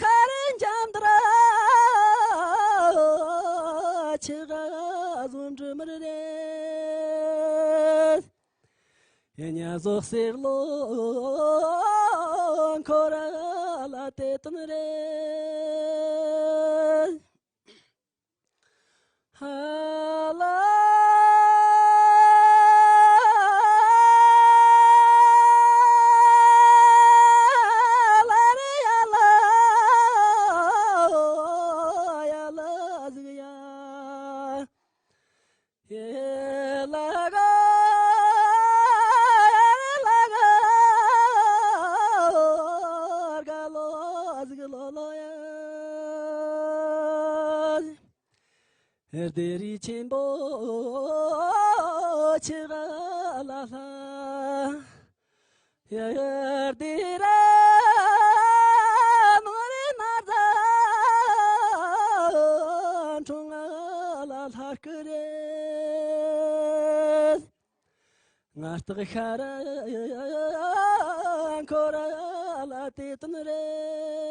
ཁ་རེ་འཇམ་དྲ་ཆི་ག་བཟོ་འབྲི་མི་རེད། ཡ་ཉ་བཟོ་གསེར་ལོ་འཁོར་ལ་དེ་དོན་རེད། ཧ་ལ་ལ་རེ་ཡ་ལ་ཡ་ལ་ཟིག་ཡ། ཡེ་ལ་ག་ཡེ་ལ་ག་ག་ལོ་ཟིག་ལོ་ལོ་ཡ། སྡེ་རིགས་ཆེན་པོ་ཆེ་ག་ལ་ལྷ། ཡར་དེ་ར་ནོར་ན་ཟ་འཁྲུངས་ལ་ལྷ་སྐུ་རེད། ང་རྟག་ཤ་ར་འཁོར་ལ་དེ་དོན་རེད།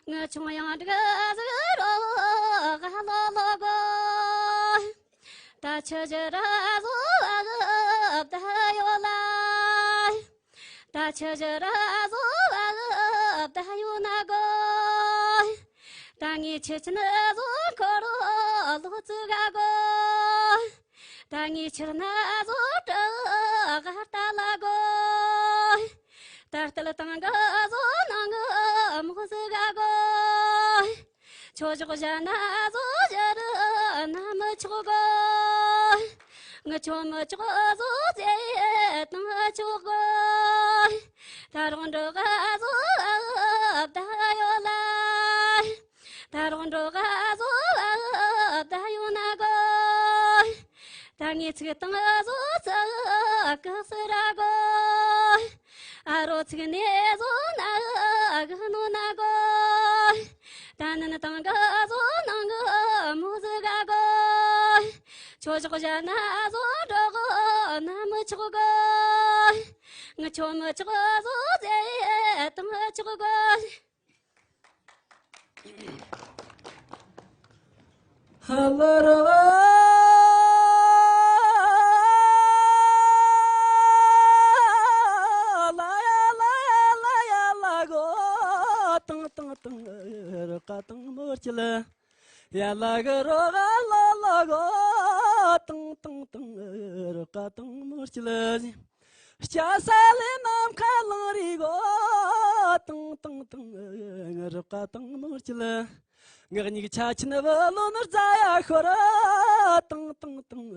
ང་ཆུང་ཡང་འདྲ་ཟིག་རོ་ག་ལོ་ལོ་གོ། ད་ཆི་ཇི་ར་བཟོ་བ་བདག་ཡོད་ལ། ད་ཆི་ཇི་ར་བཟོ་བ་བདག་ཡོད་ན་གོ། ད་ངས་ཆི་ཆི་ནི་བཟོ་འཁོར་ལོ་ཙི་ག་གོ། ད་ངས་ཆི་ན་བཟོ་གྲི་ག་ལྟ་ལ་གོ། ད་ལྟ་ལ་དང་ག་བཟོ་ནང་གི་མོ་ཟི་ག་གོ། ཆོས་ཕྱོགས་གཞན་ན་བཟོ་བཞི་རུ་ན་མི་ཆོག་གོ། ངི་ཆོ་མི་ཆོག་བཟོ་ཟེར་དང་ཆོག་གོ། ད་རུང་འགྲོ་ག་བཟོ་བ་བདག་ཡོད་ལ། ད་རུང་འགྲོ་ག་བཟོ་བ་བདག་ཡོད་ན་གོ། ད་ངས་ཚིག་དང་བཟོ་ཚིག་གི་སི་ར་གོ། ཨ་རོ་ཚིག་ནས་བཟོ་ན་གི་ནོ་ན་གོ། ད་ནན་དང་གི་བཟོ་ནང་གི་མོ་ཟི་ག་གོ། ཆོས་ཕྱོགས་གཞན་ན་བཟོ་འགྲོ་གོ་ན་མི་ཆོག་གོ། ངི་ཆོ་མི་ཆོག་བཟོ་ཟེར་དང་ཆོག་གོ། ཧ་ལ་ར་ལ་ཡ་ལ་ཡ་ལ་ཡ་ལ་གོ། ཏང་ཏང་ཏང་རི་ཀ་ཏང་མོར་ཁྱིལ། ཡ་ལ་གི་རོ་ག་ལ་ལ་གོ། ཏང་ཏང་ཏང་རི་ཀ་ཏང་མོར་ཁྱིལ། སྐྱ་ས་ལེ་ནམ་མཁའ་ལང་རི་གོ། ཏང་ཏང་ཏང་ངི་རི་ཀ་ཏང་མོར་ཁྱིལ། ངག་གཉིས་ཆ་ཆེན་བུ་ལོན་རྫ་ཡ་ཤོར། ཏང་ཏང་ཏང་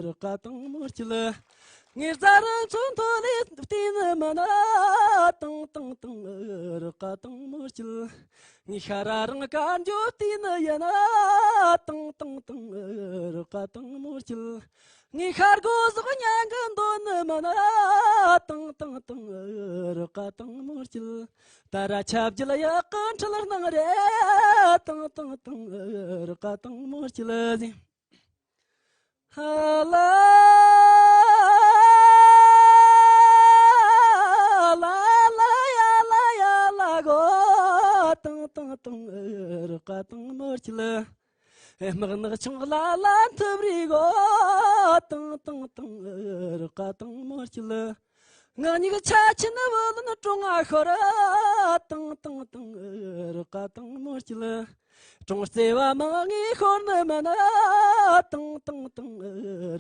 རི་ཀ་ཏང་མོར་ཁྱིལ། ངའི་རྫ་རི་མཚོ་མཐོ་ལས་བལྟས་ནི་མིན། ཏང་ཏང་ཏང་རི་ཀ་ཏང་མོར་ཁྱིལ། ངའི་ཤ་ར་རང་དཀར་འཇོ་བལྟས་ནི་ཡིན། ཏང་ཏང་ཏང་རི་ཀ་ཏང་མོར་ཁྱིལ། ངའི་ཤར་སྒོ་ཟོག་ཉན་གི་འདོད་ནི་མིན། ཏང་ཏང་ཏང་རི་ཀ་ཏང་མོར་ཁྱིལ། ད་ར་ཆབ་རྒྱུད་ཡག་གི་འཁྲུལ་སྣང་རེད། ཏང་ཏང་ཏང་རི་ཀ་ཏང་མོར་ཁྱིལ་ཟིན། ཧ་ལ་ལ་ལ་ཡ་ལ་ཡ་ལ་གོ། ཏང་ཏང་ཏང་རི་ཀ་ཏང་མོར་ཁྱིལ། དམག་ནག་ཆུང་ལ་ལ་མཐུབ་རི་གོ། ཏང་ཏང་ཏང་རི་ཀ་ཏང་མོར་ཁྱིལ། ངག་གཉིས་ཆ་ཆེན་བུ་ལོན་གྲོང་ང་ཤོར། ཏང་ཏང་ཏང་རི་ཀ་ཏང་མོར་ཁྱིལ། གྲོང་རྩེ་བ་མང་ངས་ཤོར་ནི་མིན། ཏང་ཏང་ཏང་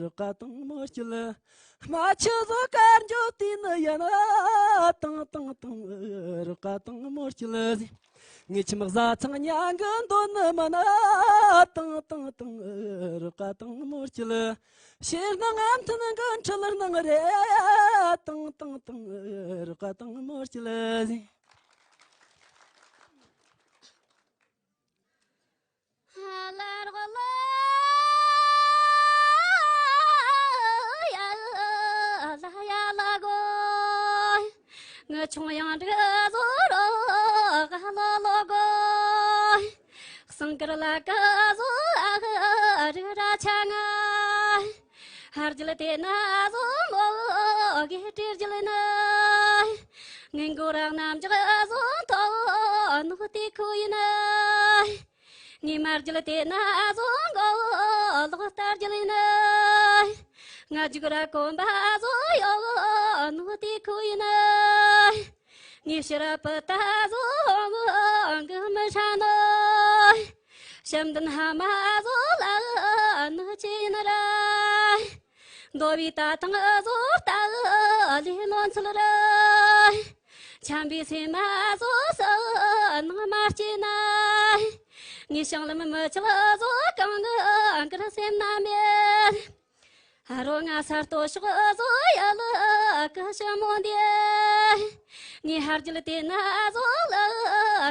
རི་ཀ་ཏང་མོར་ཁྱིལ། རྨ་ཆུ་བཟོ་དཀར་འཇོ་བལྟས་ནི་ཡིན། ཏང་ཏང་ཏང་རི་ཀ་ཏང་མོར་ཁྱིལ། ངའི་ཁྱིམ་བཟའ་ཚང་ཉན་གི་འདོད་ནི་མིན། ཏང་ཏང་ཏང་རི་ཀ་ཏང་མོར་ཁྱིལ། ཕྱིར་ནང་ང་མཐུན་གི་འཁྲུལ་སྣང་རེད། ཏང་ཏང་ཏང་རི་ རོགས་དང་མོ་སྐྱིད། ང་ཆུང་ཡང་འདྲི་བཟོ་རོགས་ལོ་ལོ་གོ། སང་དཀར་ལ་ཀ་བཟོ་ཨ་ཧ་རི་ར་ཆ་ང་། ཧར་རྒྱུད་དེ་ན་བཟོ་མོ་གེ་སྤྲེལ་རྒྱུད་ན། ངན་མགོ་རང་རྣམ་འཇོག་བཟོ་ཐོག་ནོ་དེ་ཁོ་ཡིན། ངའི་མ་རྒྱུད་དེ་ན་བཟོ་མགོ་ལོག་སྟར་རྒྱུད་ཡིན། ང་རྒྱུག་ར་གོམ་པ་བཟོ་ཡོ་ནོ་དེ་ཁོ་ཡིན། ངའི་ཕྱི་ར་པུ་ཏ་བཟོ་གི་མི་ཧྲ་ནོ། བྱམས་ལྡན་ཕ་མ་བཟོ་ལ་ནི་ཅི་ཡིན་ར། འདོ་བའི་ད་ཐང་བཟོ་ལྟ་ལས་ལོན་ཚུལ་ར། ཆམ་པའི་སེམས་མ་བཟོ་ས་ནང་མ་སྐྱེས་ན། ངའི་ཞིང་ལམ་མི་ཆག་བཟོ་གང་གི་ཀིར་སེམས་ན་མེད། ཨ་རོ་ང་ས་ལྟོ་ཤོག་བཟོ་ཡ་ལ་ཀི་ཞི་མོ་འདི། ངའི་ཧར་རྒྱུད་དེ་ན་བཟོ་ལ་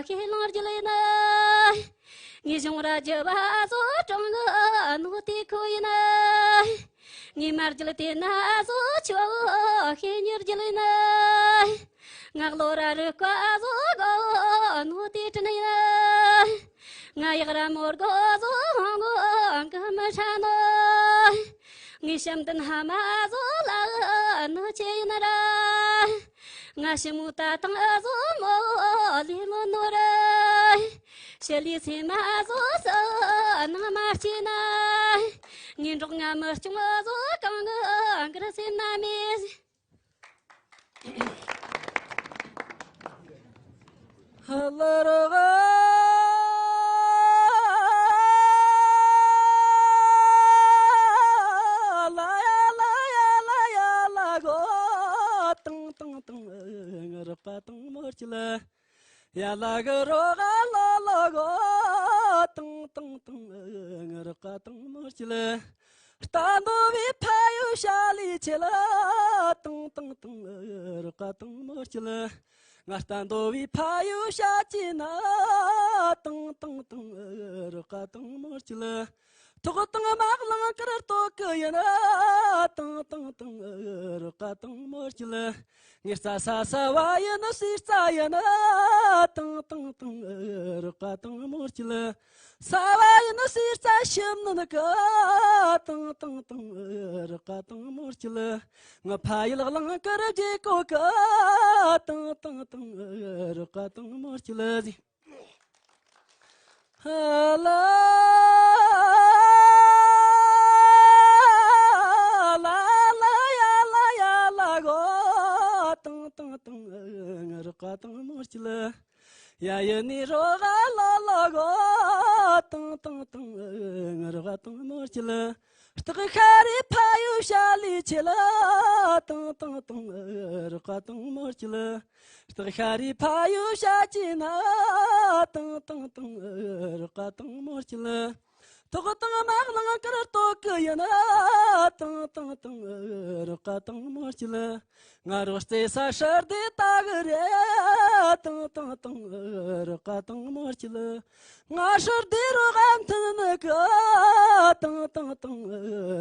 ཤེས་ལོང་རྒྱུད་ཡིན། ངའི་གཞུང་ར་རྒྱུད་བ་བཟོ་གྲོང་གི་ནོ་དེ་ཁོ་ཡིན། ངའི་མ་རྒྱུད་དེ་ན་བཟོ་ཆོ་ཤེས་ཉེར་རྒྱུད་ཡིན། ང་ལོ་ར་རུ་ཀ་བཟོ་གོ་ནོ་དེ་དྲིན་ཡིན། ང་ཡག་ར་མོར་གོ་བཟོ་ཧོང་གོ་གི་མི་ཧྲ་ནོ། ངའི་བྱམས་ལྡན་ཕ་མ་བཟོ་ལ་ནི་ཅི་ཡིན་ར། ང་ཞི་མོ་ད་ཐང་བཟོ་མོ་ལས་ལོན་ནོ་ར། ཞི་ལི་སེམས་མ་བཟོ་ས་ནང་མ་སྐྱེས་ན། ངའི་འབྲོག་ང་མི་སྐྱོང་བཟོ་གང་གི་ཀིར་སེམས་ན་མེད། ཧ་ལ་རོ་ག་ལ་ཡ་ལ་ཡ་ལ་ཡ་ལ་གོ། ཏང་ཏང་ཏང་ང་རོགས་པ་དང་མོ་སྐྱིད། ཡ་ལ་གི་རོ་ག་ལོ་ལོ་གོ། ཏང་ཏང་ཏང་ང་རོགས་པ་དང་མོ་སྐྱིད། རྟ་འདོ་བའི་ཕ་ཡུལ་ཤ་ལི་ཆེ་ལ། ཏང་ཏང་ཏང་རོགས་པ་དང་མོ་སྐྱིད། ང་རྟ་འདོ་བའི་ཕ་ཡུལ་ཤ་ཅི་ན། ཏང་ཏང་ཏང་རོགས་པ་དང་མོ་སྐྱིད། ཐོག་དང་མ་གླང་དཀར་སྟོད་གི་ཡིན། ཏང་ཏང་ཏང་རོགས་པ་དང་མོ་སྐྱིད། ངའི་རྩྭ་ས་ས་བ་ཡིན་སུའི་རྩྭ་ཡིན། ཏང་ཏང་ཏང་རོགས་པ་དང་མོ་སྐྱིད། ས་བ་ཡིན་སུའི་རྩྭ་ཞིམ་ནི་གི། ཏང་ཏང་ཏང་རོགས་པ་དང་མོ་སྐྱིད། ང་ཕ་ཡུལ་གླང་དཀར་རྗེ་གོ་གི། ཏང་ཏང་ཏང་རོགས་པ་དང་མོ་སྐྱིད། ཧ་ལ་ལ་ལ་ཡ་ལ་ཡ་ལ་གོ། ཏང་ཏང་ཏང་ང་རོགས་པ་དང་མོ་སྐྱིད། ཡ་ཡི་ནི་རོགས་ལ་ལ་གོ། ཏང་ཏང་ཏང་ང་རོགས་པ་དང་མོ་སྐྱིད། སྟག་ཤ་རའི་ཕ་ཡུལ་ཤ་ལི་ཆེ་ལ། ཏང་ཏང་ཏང་རོགས་པ་དང་མོ་སྐྱིད། སྟག་ཤ་རའི་ཕ་ཡུལ་ཤ་ཅི་ན། ཏང་ཏང་ཏང་རོགས་པ་དང་མོ་སྐྱིད། ཐོག་དང་མ་གླང་དཀར་སྟོད་གི་ཡིན། ཏང་ཏང་ཏང་རོགས་པ་དང་མོ་སྐྱིད། ང་རོ་རྩེ་ས་ཧྲར་དེ་ལྟ་གི་རེད། ཏང་ཏང་ཏང་རོགས་པ་དང་མོ་སྐྱིད། ང་ཧྲར་དེ་རོགས་མཐུན་ནི་གི། ཏང་ཏང་ཏང་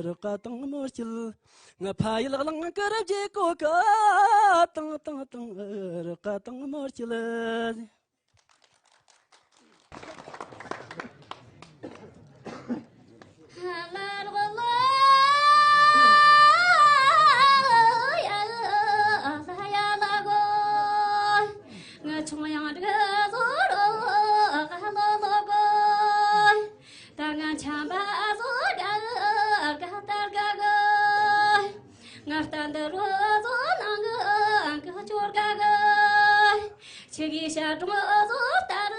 རོགས་པ་དང་མོ་སྐྱིད། ང་ཕ་ཡུལ་གླང་དཀར་རྗེ་གོ་གི། ཏང་ཏང་ཏང་རོགས་པ་དང་མོ་སྐྱིད། ང་ཆུང་ཡང་འདྲི་བཟོ་རོགས་ལོ་ལོ་གོ། ད་ང་ཆམ་པ་བཟོ་དགའ་དགའ་ལྟར་དགའ་གི། ང་རྟ་འདི་རུ་བཟོ་ནང་གི་སྐུ་ཅོར་དགའ་གི། ཆི་གི་ཤ་གྲོང་བཟོ་ལྟར་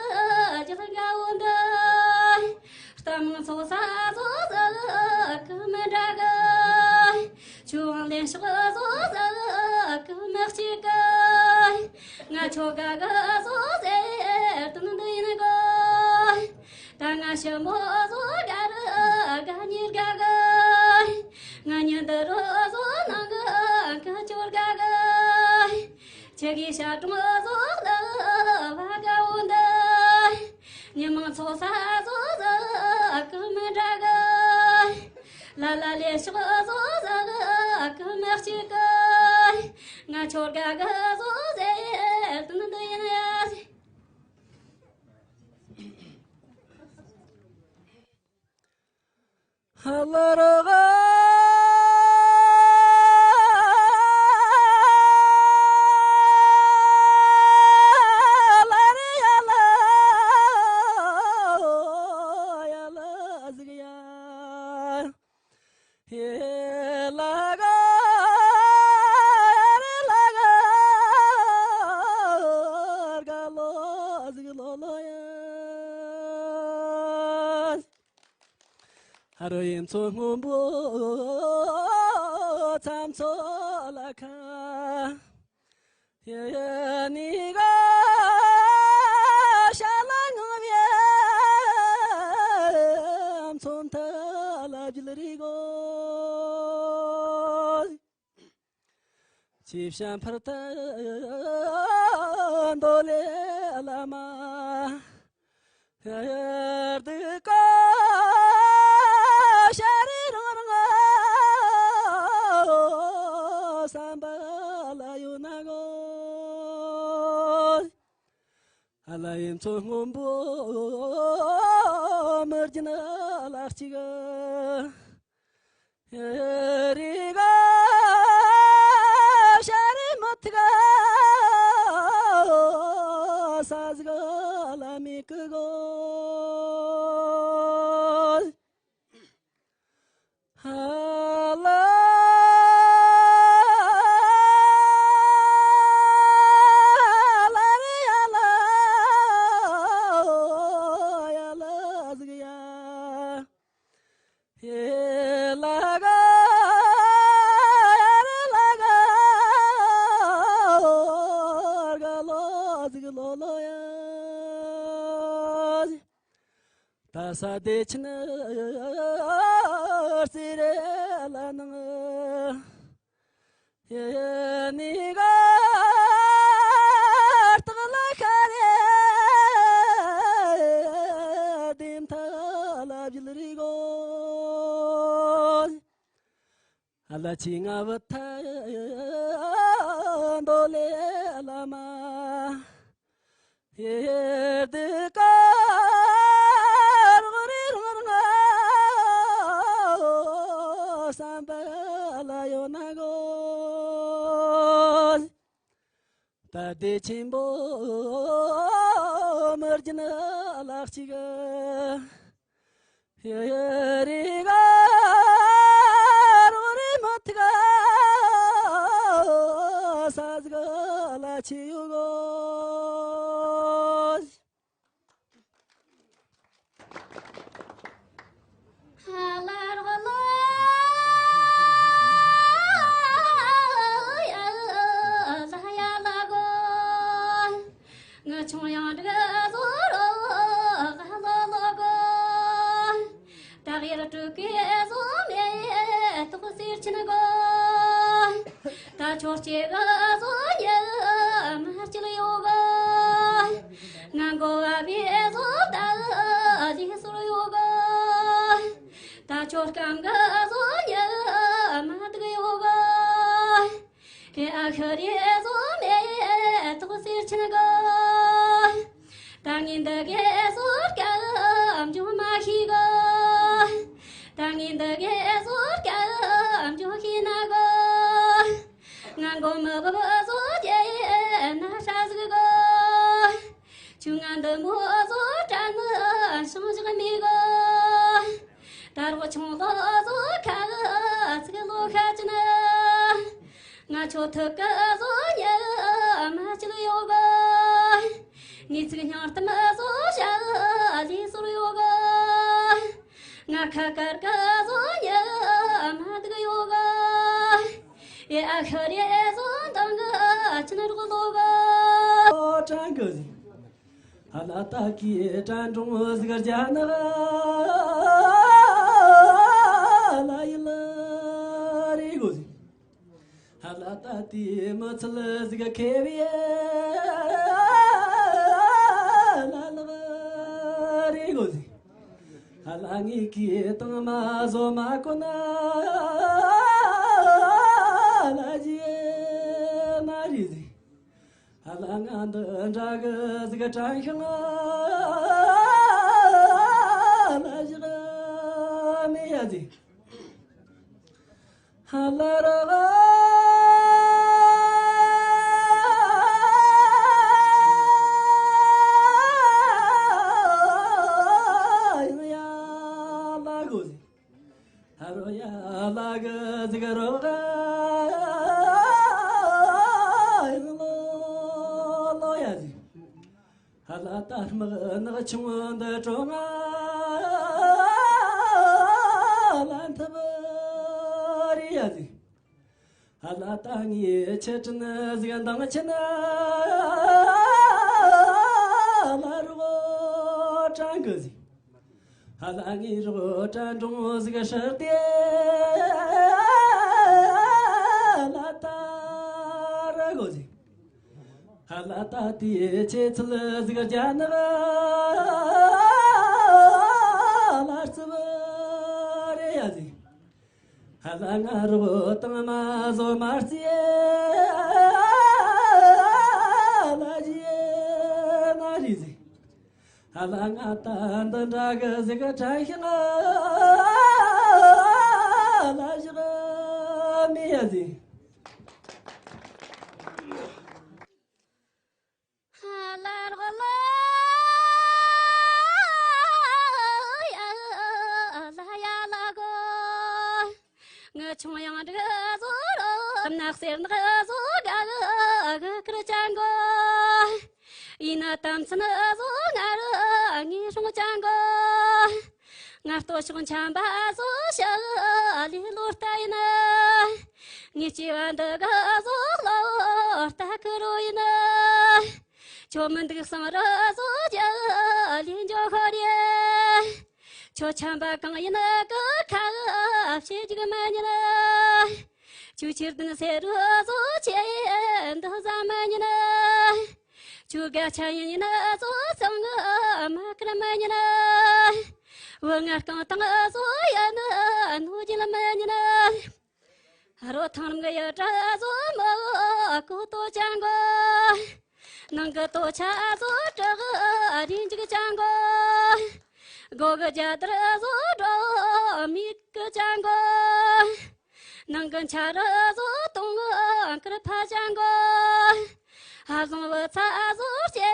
རྒྱུད་དགའ་བོ་འདི། རྟ་མང་ཚོ་ས་བཟོ་ཟིག་གི་མི་འདྲ་གི། ཆུ་བང་ལེན་ཤོག་བཟོ་ཟིག་གི་མི་གཅིག་གི། ང་ཆོ་དགའ་གི་བཟོ་ཟེར་དོན་འདི་ཡིན་གི། ད་ང་ཞི་མོ་བཟོ་དགའ་རི་དགའ་ཉེ་དགའ་གི། ང་ཉི་འདི་རུ་བཟོ་ནང་གི་ཀི་ཅོར་དགའ་གི། ཁྱེད་ཀྱི་ཞབས་དྲུང་བཟོ་ལ་བ་དགའ་བོ་འདི། ཉི་མ་ཚོགས་ས་བཟོ་ཟ་གི་མི་འདྲ་གི། ལ་ལ་ལས་ཤོག་བཟོ་ཟ་གི་མི་གཅིག་གི། ང་ཁྱོད་དགའ་གི་བཟོ་ཟེར་དུ་འདི་ཡིན་ཡ། ཧ་ལ་རོ་ག་ལ་རེ་ཡ་ལ་ཡ་ལ་ཟིག་ཡ། ཧེ་ལ་ག་ཡ་རེ་ལ་ག་ག་ལོ་ཟིག་ལོ་ལོ་ཡ། ཨ་རོ་ཡིན་ཚོ་སྔོན་པོ་མཚམས་ཚོ་ལ་ཁ། ཡ་ཡ་ནི་ག་ཤ་ལ་ངང་བའི་མཚོན་ཐ་ལ་བྱིལ་རི་གོ། ཅི་བྱ་འཕར་ཐ་འདོ་ལེ་བླ་མ། ཡར་དུ་ཀ་ཤ་རི་རང་རང་བསམ་པ་ལ་ཡོད་ན་གོ། ཨ་ལ་ཡིན་ཚོ་སྔོན་པོ་མི་རྒྱུན་ལ་གཅིག། རི་ག་ཤ་རི་མི་ཐི་ག་ས་ཟིག་ལ་མི་ཀི་གོ། ཧ་ལ་ལ་རི་ཡ་ལ་ཡ་ལ་ཟིག་ཡ། ཧེ་ལ་ག་ཡ་རེ་ལ་ག་ག་ལོ་ཟིག་ལོ་ལོ་ཡ། ད་ས་དེ་ཆེན་རྩེ་རེ་ལ་ནང་། ཡེ་ནི་ག་སྟག་ལ་ཤ་རེ་དེ་མཐའ་ལ་བྱིལ་རི་གོ། ཨ་ལ་ཆི་ང་བུ་ཐ་འདོ་ལེ་བླ་མ། ཧེ་དེ་ཀ་རོག་རི་རང་རང་བསམ་པ་ལ་ཡོད་ན་གོ། ད་དེ་ཆེན་པོ་མི་རྒྱུན་ལ་གཅིག། ཡ་ཡ་རི་ག་རོ་རི་མ་ཐི་ག་ས་ཟིག་ལ་ཆི་ཡོ་གོ། ཧ་ལ་རོ་ལོ་ཡ་ལ་ཡ་ལ་གོ། ངི་ཆུང་ཡང་འདྲི་བཟོ་རོག་ལོ་ལོ་གོ། ད་གཡར་དྲུག་གི་བཟོ་མེད་ཐོག་སེར་ཆེན་གོ། ད་ཆོག་ཅེ་གི་བཟོ་ཉི་མ་སྐྱིད་ཡོད་གོ། ང་མགོ་བ་བའི་བཟོ་ད་ལི་སོར་ཡོད་གོ། ད་ཆོག་སྐམ་གི་བཟོ་ཉི་མ་དུག་ཡོད་གོ། ཨེ་ཨ་ཤི་རེ་བཟོ་མེད་ཐོག་སེར་ཆེན་གོ། ད་ངས་འདི་གའི་བཟོ་སྐད་འཇོག་མ་ཤེས་གོ། ད་ངས་འདི་གའི་བཟོ་སྐད་འཇོག་ཤེས་ན་གོ། ང་མགོ་མི་བབ་བཟོ་རྒྱལ་ན་ཧྲ་ཟིག་གོ། ཆུ་ང་འདི་མོ་བཟོ་དྲ་ནི་ཤིང་བཞག་མི་གོ། ད་རོག་ཆུང་ལོ་བཟོ་ཁ་ཚིག་ལོ་ཁ་ཅི་ན། ང་ཆོ་ཐུག་གི་བཟོ་ཉི་མ་སྐྱིད་ཡོད་གོ། ངའི་ཚིག་སྙིང་གཏམ་བཟོ་ཞག་ལས་ཟོར་ཡོད་གོ། ང་ཁ་དཀར་གི་བཟོ་ཉི་མ་སྡུག་ཡོད་གོ། ཨེ་ཨ་ཤི་རེ་བཟོ་འདང་གི་ཅི་ན་རོག་ལོ་གོ། ཨོ་ཀྲང་གི་ཟིག་ཧ་ལ་ཏ་ཀི་ཀྲན་ཀྲུང་ཟིག་རྒྱ་ནག་ལ་ཡི་ལ་རེ་གོ་ཟིག་ལ་ད་དེ་མི་ཚུལ་ཟིག་ཁེ་བའི་ལ་ལག་རེ་གོ་ཟིག་ལ་ངའི་གི་དང་མ་བཟོ་མ་གོ་ན་ལ་ཇི་མ་རེ་ཟིག་ལ་ང་འདི་འདྲ་གི་ཟིག་དྲན་ཤིང་ལ་བཞག་མེད་ཡ་ཟིག་ལ་ར་ཡང་ཡ་ལ་གོ་ཟིག་ཧ་རོ་ཡ་ལ་གི་ཟིག་རོ་ག་ལོ་ལོ་ཡ་ཟིག་ཧ་ལ་ད་དམག་ནག་ཆུང་འདི་གྲོ་ང་ལ་འཐབ་རེ་ཡ་ཟིག་ཧ་ལ་ད་ངའི་ཆེ་ཁྲིན་ཟིག་འདང་ཆེན་ལ་རོ་དྲན་གི་ཟིག་ཧ་ལ་ངའི་རོ་དྲན་འབྲོང་ཟིག་ཧྲག་དེ་ལ་ད་ར་གོ་ཟིག་ཧ་ལ་ད་དེ་ཆེ་ཚུལ་ཟིག་རྒྱ་ནག་ལ་རྩི་བ་རེ་ཡ་ཟིག་ཧ་ལ་ང་རོ་དང་མ་བཟོ་མ་རྩི་ལ་ཇི་མ་རེ་ཟིག་ཧ་ལ་ང་ད་འདི་འདྲ་གི་ཟིག་དྲན་ཤིང་ལ་བཞག་མེད་ཡ་ཟིག་ཧ་ལ་རོ་ལ་ཡ་ལ་ཡ་ལ་གོ་ངི་ཆུང་ཡང་འདྲི་བཟོ་རོ། ནག་སེར་ནག་བཟོ་ག་གི་ཁུར་ཅན་གོ་ཡིན་ན་དམ་ཚན་བཟོ་ང་རུ་ངའི་སྲུང་ཅན་གོ་ང་ལྟོ་ཕྱོགས་འཆམ་པ་བཟོ་ཞག་ལས་ལོ་ལྟ་ཡིན། ངའི་སྐྱེ་བ་འདི་ག་བཟོ་ལོ་ལྟ་ཁུ་རོ་ཡིན། ཁྱོད་མི་འདུག་སང་ར་བཟོ་རྒྱ་ལས་འཇོག་ཤོར་ཡེ། ཁྱོད་ཆམ་པ་གང་ཡིན་གི་ཁ་བྱེད་རྒྱུག་མ་ཉན། ཁྱོད་ཕྱིར་དུན་སེ་རུ་བཟོ་ཆེ་འདི་ཟ་མ་ཉན། ཁྱོད་དགའ་ཆ་ཡིན་ཡིན་བཟོ་ཚང་མ་ཀར་མ་ཉན། བུ་ང་རྐང་ཐང་བཟོ་ཡ་ནི་ནུ་རྒྱལ་མ་ཉན། རོ་ཐང་རམ་གི་ཡ་བྲ་བཟོ་མོ་ཀུ་ཏོ་ཅང་གོ་ནང་གི་ཏོ་ཆ་བཟོ་བྲག་རིན་འཇིག་ཅང་གོ་སྒོ་གི་རྒྱ་དར་བཟོ་འགྲོ་མིག་གི་ཅང་གོ་ནང་གི་འཆར་བཟོ་དུང་གི་ཀར་ཕ་ཅང་གོ་ཧ་བཟང་བུ་ཚ་བཟོ་སྐྱེ་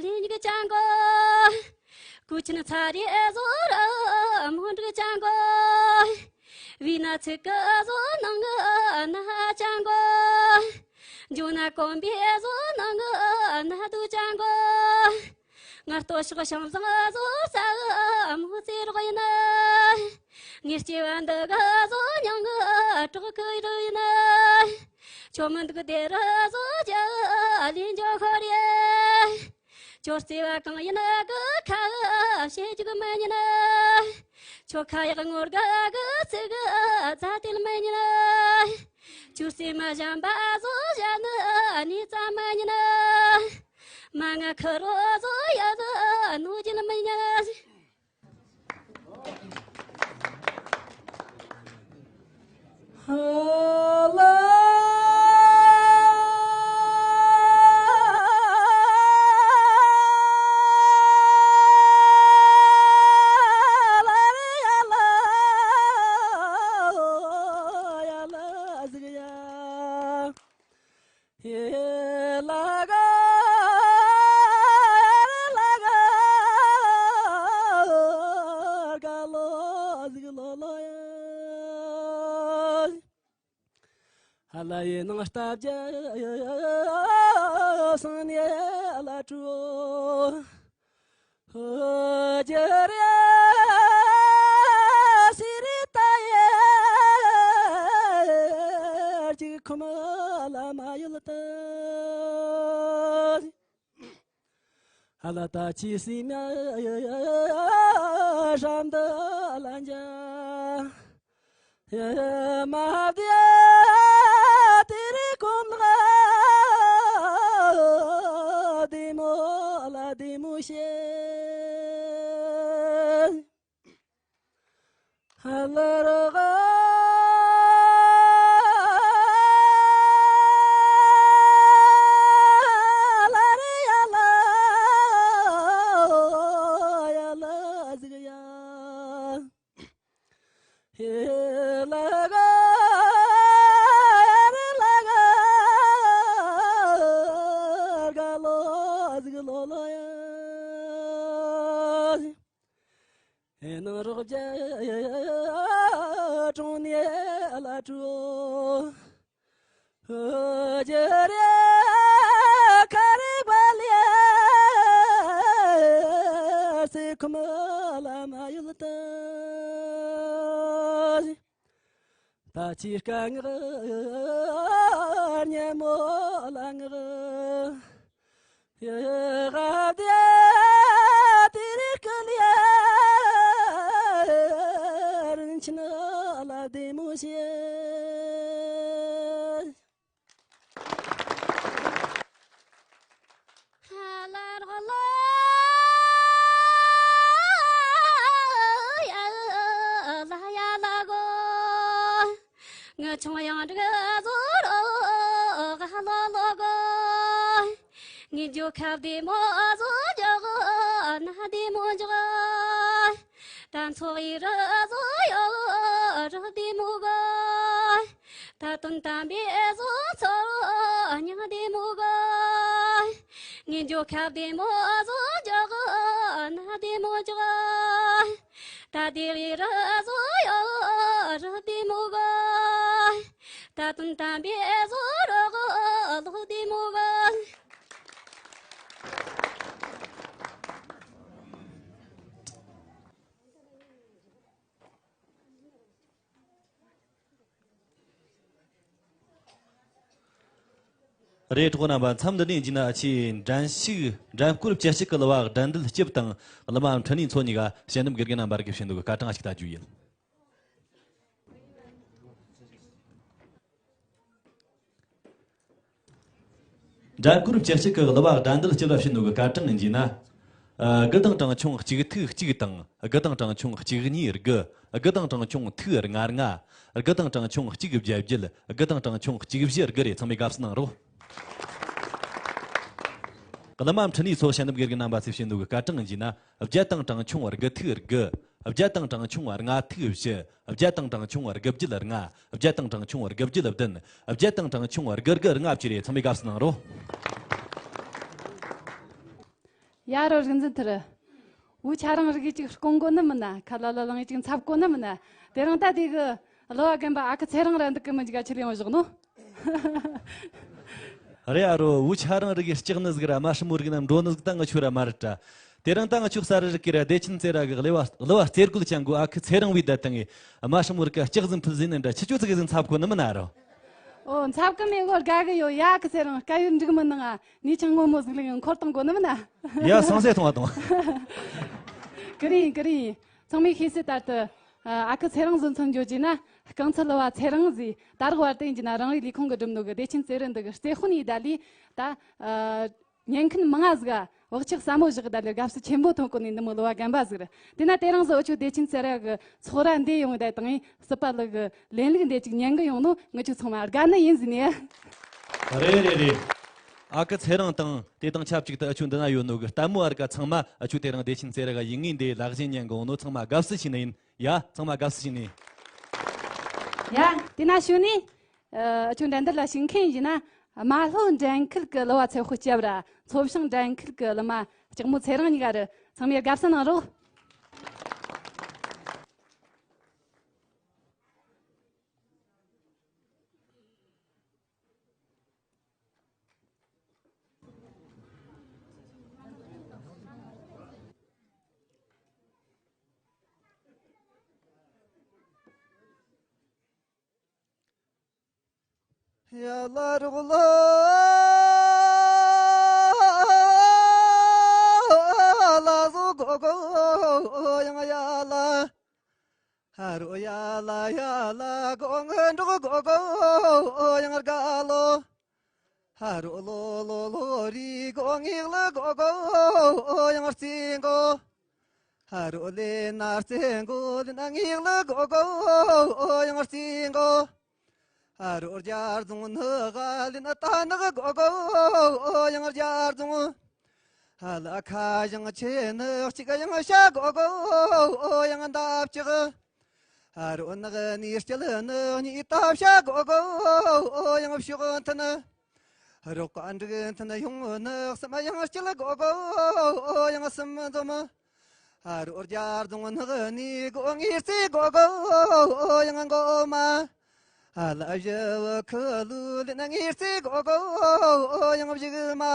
ལིང་གི་ཅང་གོ་གུ་ཆིན་ཚ་རེ་བཟོ་ར་མོ་འབྲུག་ཅང་གོ་བི་ན་ཚིག་གི་བཟོ་ནང་གི་ན་ཅང་གོ་འཇུ་ན་གོམ་པའི་བཟོ་ནང་གི་ན་དུ་ཅང་གོ་ང་ལྟོ་ཕྱོགས་ཤང་བཟང་བཟོ་ས་མོ་ཚེ་རོགས་ཡིན། ངའི་སྐྱེ་བ་འདི་ག་བཟོ་མྱང་གི་གྲོགས་ཁུ་རུ་ཡིན། ཁྱོད་མི་འདུག་དེ་རུ་བཟོ་རྒྱ་ལས་འཇོག་ཤོར་ཡེ། ཁྱོད་བརྩེ་བ་གང་ཡིན་གི་ཁ་བྱེད་རྒྱུག་མི་ཉན། ཁྱོད་ཁ་ཡག་ངོར་ག་གི་ཚིག་གི་རྫ་དེལ་མི་ཉན། ཁྱོད་སེམས་མ་གཞན་པ་བཟོ་བྱ་ནི་གནས་ཙམ་མི་ཉན། མ་ང་ཁུ་རོ་བཟོ་ཡ་ནི་གནོད་སྦྱིན་མི་ཉན། ལ་ཡི་ནང་སྟབས་ཀྱི་སང་ནས་ལ་བྲོ། ཧོ་ཇེ་རེ་སི་རི་ཏ་ཡེ་ཅིག་ཁོ་མ་ལ་མ་ཡུལ་ཏ། ཧ་ལ་ད་ཅི་སི་མ་ཧྲམ་ད་ལ་འཇ། མ་བདེ་ཏེ་ བདེ་མོ་བྱེད། ལ་ར་ག་ལ་ར་ཡ་ལ་ཡ་ལ་ཟིག་ཡ། ཧེ་ལ་ག་ཡ་ར་ལ་ག་ག་ལོ་ཟིག་ལོ་ལོ་ཡ། ནང་རོགས་རྒྱ་གྲོང་ནས་ལ་གྲོ། རྒྱ་རེ་ཁ་རེ་བ་ལེ་སེ་ཁོ་མ་ལ་མ་ཡུལ་ཏ། ད་ཅི་དཀའ་ངལ་ཉེ་མོ་ལ་ངལ། ཡ་ག་དེ་དེ་རིག་གི་ལེ་རིན་ཆེན་ལ་བདེ་མོ་བྱེད། ལ་རོ་ལོ་ཡ་ལ་ཡ་ལ་གོ། ངི་ཆུང་ཡང་འགྲིག་བཟོ་རོགས་ལོ་ལོ་གོ། ངི་ཇོ་ཁབ་བདེ་མོ་བཟོ་འཇོག་ན་བདེ་མོ་འཇོག་ད་ཚོགས་ཡི་རུ་བཟོ་ཡོ་རུ་བདེ་མོ་གོ། ད་དོན་དམ་པའི་བཟོ་ཚོར་ཉག་བདེ་མོ་གོ། ངི་ཇོ་ཁབ་བདེ་མོ་བཟོ་འཇོག་ན་བདེ་མོ་འཇོག་ད་དེ་རི་རུ་བཟོ་ཡོ་རུ་བདེ་མོ་གོ། ད་དོན་དམ་པའི་བཟོ་རོགས་ལོ་བདེ་མོ་གོ། རེད། གྲོགས་རྣམ་པ། མཚམས་འདི་ནས་འཇིགས་ན་ཆེས་འགྲན་ཞུགས་འགྲན་སྐོར་བཅུ་གཅིག་གི་གླུ་བ་དགྲ་འདུལ་སྐྱབས་དང་གླུ་མ་འཕྲིན་ལས་མཚོ་གཉིས་ཀ་ཞལ་འདེབས་དགེ་རྒན་རྣམ་པར་གི་བྱིན་འདུག་གི་སྐར་གྲངས་ཤིག་ལྟ་རྒྱུ་ཡིན། འགྲན་སྐོར་བཅུ་གཅིག་གི་གླུ་བ་དགྲ་འདུལ་སྐྱབས་ལ་བྱིན་འདུག་གི་སྐར་གྲངས་འཇིགས་ན། ཨ། དགུ་དང་གྲངས་ཆུང་གཅིག་ཐིག་གཅིག་དང་། དགུ་དང་གྲངས་ཆུང་གཅིག་གཉིས་དགུ། དགུ་དང་གྲངས་ཆུང་ཐིག་ལྔ་ལྔ། དགུ་དང་གྲངས་ཆུང་གཅིག་བརྒྱད་བརྒྱད། དགུ་དང་གྲངས་ཆུང་གཅིག་བཞི་དགུ་རེད། ཚང་མས་དགའ་བསུ་གནང་རོགས། གླུ་མ་འཕྲིན་ལས་ཚོ་ཞལ་འདེབས་དགེ་རྒན་རྣམ་པ་ཚོས་བྱིན་འདུག་གི་སྐར་གྲངས་འཇིགས་ན། བརྒྱད་དང་གྲངས་ཆུང་དགུ་ཐིག་དགུ། བརྒྱད་དང་གྲངས་ཆུང་ལྔ་ཐིག་བཞི། བརྒྱད་དང་གྲངས་ཆུང་དགུ་བརྒྱད་ལྔ། བརྒྱད་དང་གྲངས་ཆུང་དགུ་བརྒྱད་བདུན། བརྒྱད་དང་གྲངས་ཆུང་དགུ་དགུ་ལྔ་བཅས་རེད། ཚང་མས་དགའ་བསུ་གནང་རོགས། ཡ་རོ་རིག་འཛིན་ཐུར། འུ་ཆ་རང་རིག་ཡིག་ཅིག་སྐོང་གོ་ནི་མིན་ན། ཁ་ལ་ལ་ལང་ཡིག་ཅིག་འཚབ་གོ་ནི་མིན་ན། དེ་རིང་ད་དེ་གི་གླུ་བ་རྒན་པ་ཨ་ཁུ་ཚེ་རིང་ར་འདུག་གི་མི་འཇིག་ག་ཆི་ལེ་ཡོང་བཞག་ནོ། རེད་ཨ་རོ། འུ་ཆ་རང་རིག་གི་ལྕགས་ནི་ཟིག་ར་དམར་ཧྲིལ་མོ་རིག་ན་འགྲོ་ནི་ཟིག་ད་ང་ཆོ་ར་མ་རེད་དྲ། དེ་རིང་ད་ང་ཆོ་གསར་རི་རིག་གི་ར་བདེ་ཆེན་རྩེ་ར་གི་གླུ་བ་གླུ་བ་རྩེ་རྒོད་ཅན་གོ་ཨ་ཁུ་ཚེ་རིང་བའི་བསྡད་དང་ངས་དམར་ཧྲིལ་མོ་རིག་ག་ལྕགས་ཟིན་ཕུལ་ཟིན་ནི་འདྲ་ཆི་ཆོ་ཚིག་ཟིན་འཚབ་གོ་ནི་མིན་ན་རོ། ཨོ་འཚབ་གི་མེད་གོ་དགའ་གི་ཡོད། ཡ་ཁུ་ཚེ་རིང་དཀའ་ཡོད་འགྲིག་མི་ནང་ང་ནི་ཆང་སྔོན་མོ་ཟིག་ལེན་འཁོར་གཏོང་གོ་ནི་མིན་ན། ཡ་སང་སེ་ཐོང་བ་དང་། ཀི་རིང་ཀི་རིང་། ཚང་མས་ཤེས་གསལ་ལྟར་དུ། ཨ་ཁུ་ཚེ་རིང་ཟིན་ཚོན་འཇོག་རྒྱུ་ན་རྐང་ཚུལ་ལ་བ་ཚེ་རིང་ཟིག་ད་རག་བར་དུ་ཡིན་གྱི་ན་རང་རེའི་ལས་ཁུངས་ཀྱི་སྒྲུབ་ནོ་གི་བདེ་ཆེན་རྩེ་རུ་འདི་གི་རྩེ་དཔོན་ཡིན་ད་ལི་ད། ཨ་ཉན་མཁན་མང་ང་ཟིག་བག་ཆགས་ཟབ་མོ་བཞག་གི་ད་ལི་དགའ་བསུ་ཆེན་པོ་ཐོན་གོ་ནི་འདི་མོ་གླུ་བ་རྒན་པ་ཟིག་རེད། དེ་ན་དེ་རིང་ཟིག་འུ་ཆོ་བདེ་ཆེན་རྩེ་ར་གི་ཚོགས་ར་འདི་ཡོང་གི་ད་དང་ཡིན་སྲིད་པ་ལི་གི་ལེན་ལུགས་འདི་ཅིག་ཉན་གི་ཡོང་ནོ་ང་ཆོ་ཚང་མ་དགའ་ནི་ཡིན་ཟིན་ནས། རེད་རེད་རེད། ཨ་ཁུ་ཚེ་རིང་དང་དེ་དང་ཆབས་ཅིག་ཏུ་ཨ་ཆོ་འདི་ན་ཡོད་ནོ་གི་ལྟད་མོ་བ་རིག་ག་ཚང་མ་ཨ་ཆོ་དེ་རིང་བདེ་ཆེན་རྩེ་ར་ག་ཡིན་ངེས་འདི་ལག་བཞིན་ཉན་གི་འོང་ནོ་ཚང་མ་དགའ་བསུ་ཞུ་ནི་ཡིན། ཡ་ཚང་མ་དགའ་བསུ་ཞུ་ནི། ཡ་དེ་ན་ཞུ་ནི། ཨ་ཆོ་འགྲན་བསྡུར་ལ་ཞུགས་མཁན་ཡིན་ན་རྨ་ལྷོ་འགྲན་ཁུལ་གི་གླུ་བ་ཚེ་དཔོན་སྐྱབས་ར་མཚོ་བྱང་འགྲན་ཁུལ་གི་གླུ་མ་ལྕགས་མོ་ཚེ་རིང་གཉིས་ཀ་རེད། ཚང་མས་དགའ་བསུ་གནང་རོགས། ཡ་ལ་རོགས་ལ་ལ་ཟོ་གོ་གོ་ཡང་ཡ་ལ། ཧ་རོ་ཡ་ལ་ཡ་ལ་གོ་ང་འགྲོགས་གོ་གོ་ཡང་དགའ་ལོ། ཧ་རོ་ལོ་ལོ་ལོ་རི། གོ་ངེག་ལ་གོ་གོ་ཡང་རྩིས་གོ། ཧ་རོ་ལེ་ན་རྩེ་གོ་ལེ་ན་ངེག་ལ་གོ་གོ་ཡང་རྩིས་གོ། ཧ་རོ་རྒྱ་རྫོང་ནག་ལེ་ན་ད་ནག་གོ་གོ་ཡང་རྒྱ་རྫོང་། ཧ་ལ་ཁ་ཡང་ཆེ་ནག་གཅིག་ཡང་ཤ་གོ་གོ་ཡང་འདབ་ལྕགས། ཧ་རོ་ནག་ནི་སྐྱིད་ནག་གཉིས་ད་ཤ་གོ་གོ་ཡང་ཕྱོགས་མཐུན། རོགས་འབྲུག་མཐུན་ཡོང་ནག་གསུམ་ཡང་སྐྱིད་གོ་གོ་ཡང་གསུམ་འཛོམས། ཧ་རོ་རྒྱ་རྫོང་ནག་ནི་གོ་ངེ་རྩེ་གོ་གོ་ཡང་གོ་མ། ཧ་ལ་བཞི་བ་ཁུ་ལུ་ལེ་ན་ངེ་རྩེ་གོ་གོ་ཡང་བཞི་མ།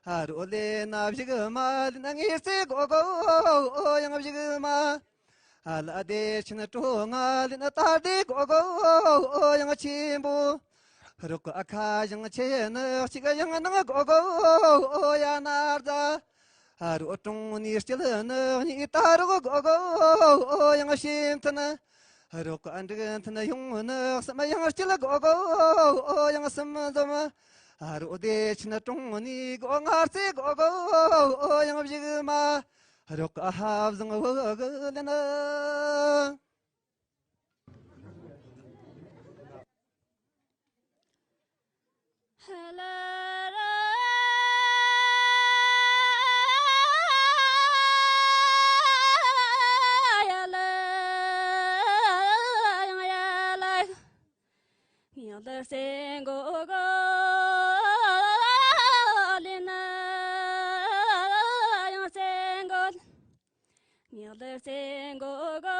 ཧ་རོ་ལེ་ན་བཞི་མ་ལེ་ན་ངེ་རྩེ་གོ་གོ་ཡང་བཞི་མ། ཧ་ལ་བདེ་ཆེན་གྲོ་ང་ལེ་ན་ད་བདེ་གོ་གོ་ཡང་ཆེན་པོ། རོགས་ཨ་ཁ་ཡང་ཆེ་ནག་གཅིག་ཡང་ནག་གོ་གོ་ཡ་ན་རྫ། ཧ་རོ་གྲོང་ནི་སྐྱིད་ནག་གཉིས་ད་རོགས་གོ་གོ་ཡང་ཤིན་མཐུན། རོགས་ཨ་འབྲུག་མཐུན་ཡོང་ནག་གསུམ་ཡང་སྐྱིད་གོ་གོ་ཡང་གསུམ་འཛོམས། ཧ་རོ་བདེ་ཆེན་གྲོང་ནི་གོ་ང་རྩེ་གོ་གོ་ཡང་བཞི་མ། རོགས་ཨ་ཧ་བཟང་བུ་གི་ལེ་ན། ཉག་ལེ་སེ་མགོ་གོ་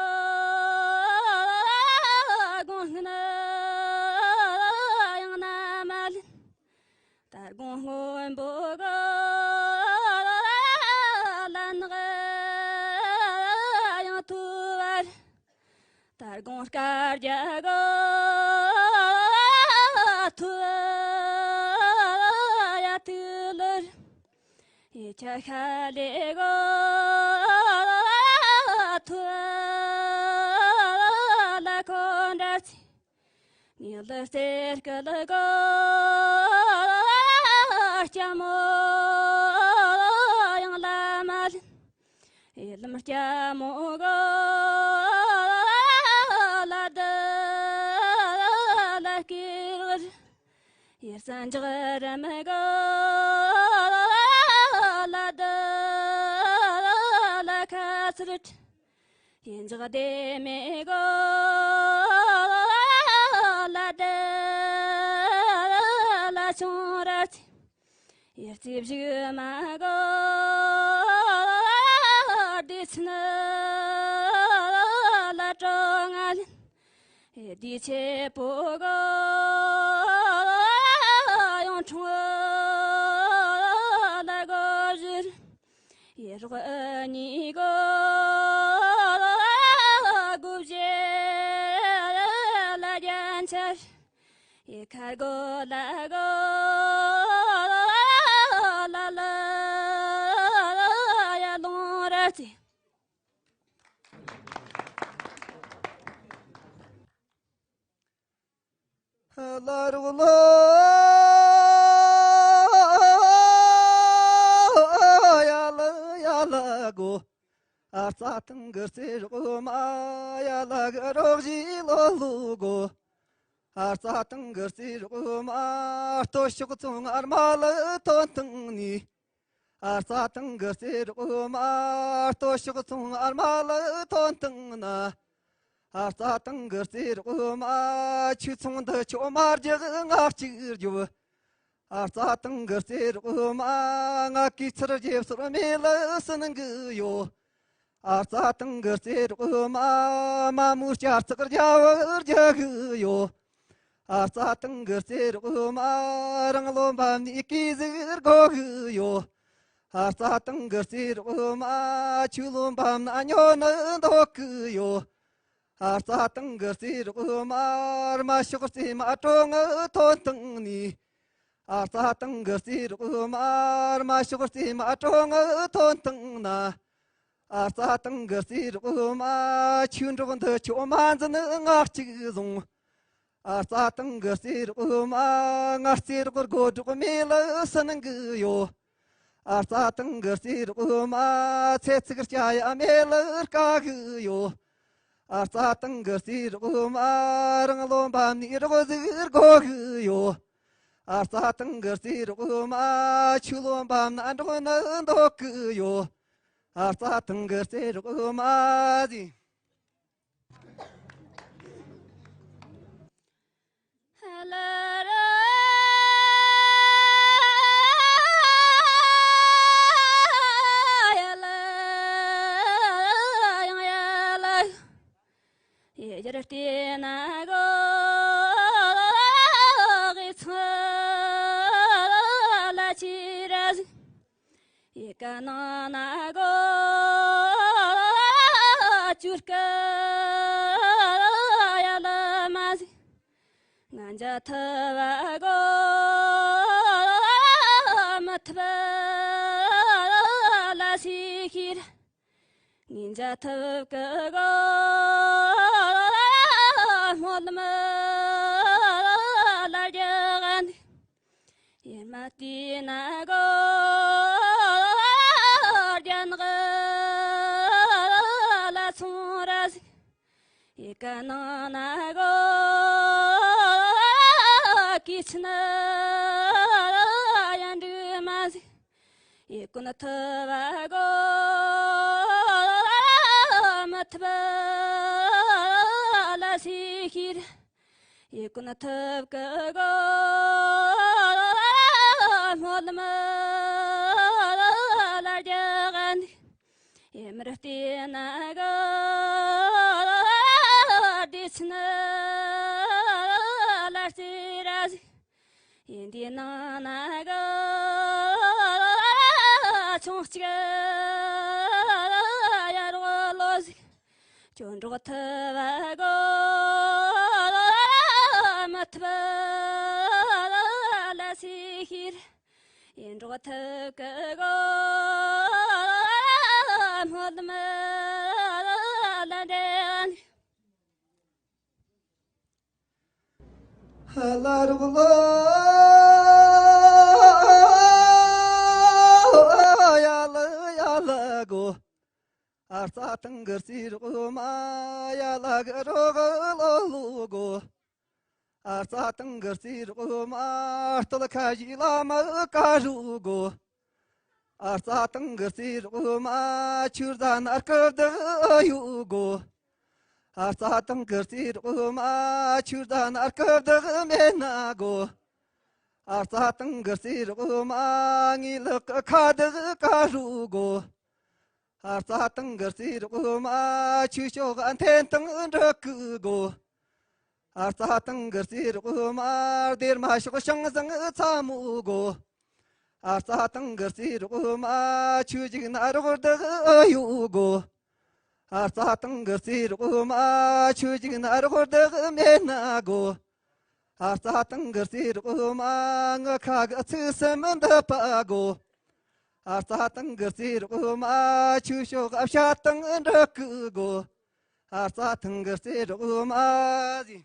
དགོང་སྔོན་ཡང་ན་མ་ལེན། ད་དགོང་སྔོན་པོ་གོ་ལ་ནག་ཡང་ཐུ་བར། ད་དགོང་སྐར་རྒྱ་གོ་ཐུ་ཡ་ཐུ་ལར། ཡེ་ཆ་ཤ་ལེ་གོ་ཐུ་ལ་ཁོ་འདྲ་ཚེ། ཉི་ལ་སེར་སྐུ་ལ་གོ་ལྕམ་མོ་ཡང་ལ་མ་ལེན། ཡེ་ལམ་ལྕམ་མོ་གོ་ལ་དུ་ལ་སྐྱེ་བར། ཡེ་སན་འཇག་ར་མ་གོ་ལ་དུ་ལ་ཁ་ཚུར། ཡེ་འཇག་དེ་མེ་གོ་ལ་དུ་ལ་ཆུང་ར་ཚེ། ཡེ་རྩིབ་བཞི་མ་གོ་དེ་ཚུན་ལ་གྲོ་ང་ལེན། ཡེ་དེ་ཆེ་པོ་གོ་ཡང་ཁྲུང་ལ་གོ་བཞིར། ཡེ་རོགས་གཉིས་གོ་དགུ་བཞི་ལ་རྒྱན་ཆར། ཡེ་ཁར་གོ་ལ་གོ་ལ་ལ་ཡ་ལོང་ར་ཚེ། ལ་རོགས་ལོ་ཡ་ལ་ཡ་ལ་གོ། ཨ་རྩ་ཐང་གི་རྩེ་རོགས་མ་ཡ་ལ་གི་རོགས་བཞི་ལོ་ལུ་གོ། ཨ་རྩ་ཐང་གི་རྩེ་རོགས་མ་ལྟོ་ཤོག་ཚོང་ཨར་མ་ལ་ཐོན་ཐང་ནི། ཨ་རྩ་ཐང་གི་རྩེ་རོགས་མ་ལྟོ་ཤོག་ཚོང་ཨར་མ་ལ་ཐོན་ཐང་ན། ཨ་རྩ་ཐང་གི་རྩེ་རོགས་མ་ཆུ་ཚོང་འདི་ཆོ་མ་རྒྱག་ང་གཅིག་རྒྱུ། ཨ་རྩ་ཐང་གི་རྩེ་རོགས་མ་ང་གི་ཚར་རྒྱབ་སོར་མེ་ལ་སུན་གི་ཡོ། ཨ་རྩ་ཐང་གི་རྩེ་རོགས་མ་མ་མོའི་སྐྱ་རྩག་རྒྱ་བར་རྒྱ་གི་ཡོ། ཨ་རྩ་ཐང་གི་རྩེ་རོགས་མ་རང་བློ་འབབ་ནི་ཀི་ཟིག་གོ་གི་ཡོ། ཨ་རྩ་ཐང་གི་རྩེ་རོགས་མ་ཆུ་བློ་འབབ་ན་ཉོ་ནི་འདོག་གི་ཡོ། ཨ་རྩ་ཐང་གི་རྩེ་རོགས་མ་རྨ་ཤོག་རྩེ་མ་གྲོ་ང་ཐོན་ཐང་ནི། ཨ་རྩ་ཐང་གི་རྩེ་རོགས་མ་རྨ་ཤོག་རྩེ་མ་གྲོ་ང་ཐོན་ཐང་ན། ཨ་རྩ་ཐང་གི་རྩེ་རོགས་མ་ཆུ་འབྲོག་འདི་ཆོ་མ་འཛིན་ང་གཅིག་བཟུང་། ཨ་རྩ་ཐང་གི་རྩེ་རོགས་མ་ང་རྩེ་རོགས་སྒོ་འབྲོག་མེ་ལ་སུན་གི་ཡོ། ཨ་རྩ་དང་གི་རྩེ་རོགས་མ་ཚེ་ཚིག་སྐྱ་ཡ་མེ་ལ་དཀའ་གི་ཡོད། ཨ་རྩ་དང་གི་རྩེ་རོགས་མ་རང་ལོ་འབབ་ནས་རོགས་ཟིག་དགོ་གི་ཡོད། ཨ་རྩ་དང་གི་རྩེ་རོགས་མ་ཆུ་ལོ་འབབ་ན་འགྲོགས་ནི་འདོད་གི་ཡོད། ཨ་རྩ་དང་གི་རྩེ་རོགས་མ་ཟིན། ཡར་བལྟས་ན་གོ་གི་ཚང་ལ་ཅི་ར་ཟིག་ཡི་ག་ནང་ན་གོ་བཅུར་ཀ་ཡ་ལ་མ་ཟིག་ང་འཇའ་ཐུབ་གོ་མི་ཐུབ་ལ་སི་ཤིར། ངས་འཇའ་ཐུབ་ཀི་གོ་སྨོན་ལམ་ལ་རྒྱག་ནི། ཡར་མ་བལྟས་ན་གོ་རྒྱ་ནག་ལ་ཚོང་ར་ཟིག་ཡི་ག་ནང་ན་གོ་གི་ཆི་ན་ཡ་འདྲི་མ་ཟིག་ཡི་གུན་ཐུབ་གོ་མི་ཐུབ་ལ་སི་ཤིར། ཡི་གུན་ཐུབ་ཀི་གོ་སྨོན་ལམ་ལ་རྒྱག་ནི། ཡར་མར་བལྟས་ན་གོ་བདེ་ཆེན་ལ་རྩེ་ར་ཟིག་ཡིན་དེ་ནང་ན་གོ་ཆུང་གཅིག་ཡར་བ་ལོ་ཟིག་སྐྱོན་འགྲོགས་ཐུབ་གོ་མི་ཐུབ་ལ་སི་ཤིར། ཡིན་འགྲོགས་ཐུབ་ཀི་གོ་སྨོན་ལམ་ལ་འདྲེན། ལ་རོགས་ལོ་ཡ་ལ་ཡ་ལ་གོ་ཨ་རྩ་དང་གི་རྩེ་རོགས་མ་ཡ་ལ་གི་རོགས་ལོ་ལོ་གོ་ཨ་རྩ་དང་གི་རྩེ་རོགས་མ་སྟོད་ཁ་བཞི་ལ་མ་ཀ་རུ་གོ་ཨ་རྩ་དང་གི་རྩེ་རོགས་མ་ཆུ་རྫ་ན་སྐབས་དག་ཡོད་གོ་ཨ་རྩ་དང་གི་རྩེ་རོགས་མ་ཆུ་རྫ་ན་སྐབས་དག་མེད་ན་གོ་ཨ་རྩ་དང་གི་རྩེ་རོགས་མ་ངའི་ལག་གི་ཁ་དག་ཀ་རུ་གོ་ཨ་རྩ་དང་གི་རྩེ་རོགས་མ་ཆུ་ཤོག་འཐེན་དང་འགྲིག་གི་གོ་ཨ་རྩ་དང་གི་རྩེ་རོགས་མ་སྡེར་མ་ཤོག་ཤང་བཟང་ཚ་མོ་གོ་ཨ་རྩ་དང་གི་རྩེ་རོགས་མ་ཆུ་འཇིག་ན་རོགས་བདག་ཡོད་གོ་ཨ་རྩ་དང་གི་རྩེ་རོགས་མ་ཆུ་འཇིག་ན་རོགས་བདག་མེད་ན་གོ་ཨ་རྩ་དང་གི་རྩེ་རོགས་མ་ངི་ཁ་གི་ཚིག་སེམས་འདི་པ་གོ་ཨ་རྩ་དང་གི་རྩེ་རོགས་མ་ཆུ་ཤོག་ཨ་བྱ་དང་འགྲིག་གི་གོ་ཨ་རྩ་དང་གི་རྩེ་རོགས་མ་ཟིན།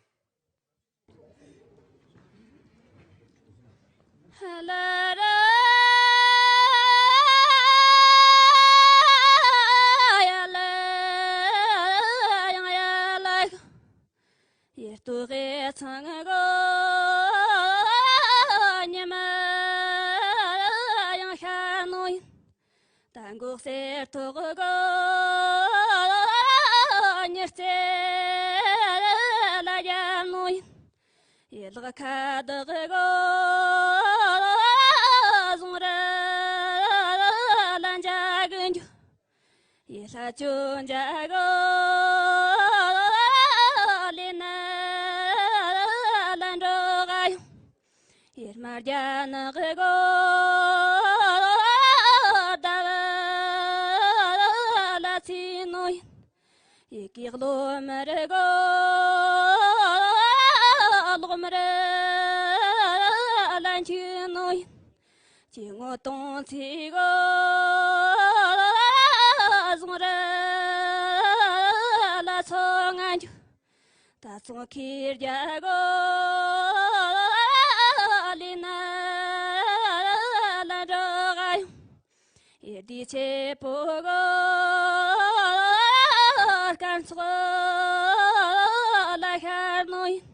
ལ་ར་ཡ་ལ་ཡང་ཡ་ལ། ཡེ་སྟོད་ཀྱི་ཚང་གོ་ཉི་མ་ཡང་ཤར་ནོ་ཡིན། ད་མགོ་སེར་ཐོག་གོ་ཉི་རྩེ་ལ་རྒྱབ་ནོ་ཡིན། ཡེ་ལག་ཁ་བདག་གོ་ཟུང་ར་ལ་འཇའ་གི་འགྱུ། ཡེ་ལྷ་ཆོས་འཇའ་གོ་ལེ་ན་ལ་འགྲོ་ག་ཡོང་། ཡེར་མ་རྒྱ་ནག་གི་གོ་ཟླ་བ་ལ་ཚེ་ནོ་ཡིན། ཡེ་གེ་གློ་མར་གོ་གློག་མར་ལ་འཁྱུད་ནོ་ཡིན། ཅི་ངོ་གཏོང་ཚེ་གོ་ཟུང་ར་ལ་ཚོ་ང་འཇུ། ད་ཚོང་ཁྱེར་རྒྱ་གོ་ལི་ན་ལ་འགྲོ་ག་ཡོང་ ཡེ་དེ་ཆེ་པོ་གོ་སྐར་ཚོགས་ལ་ཤར་ནོ་ཡིན།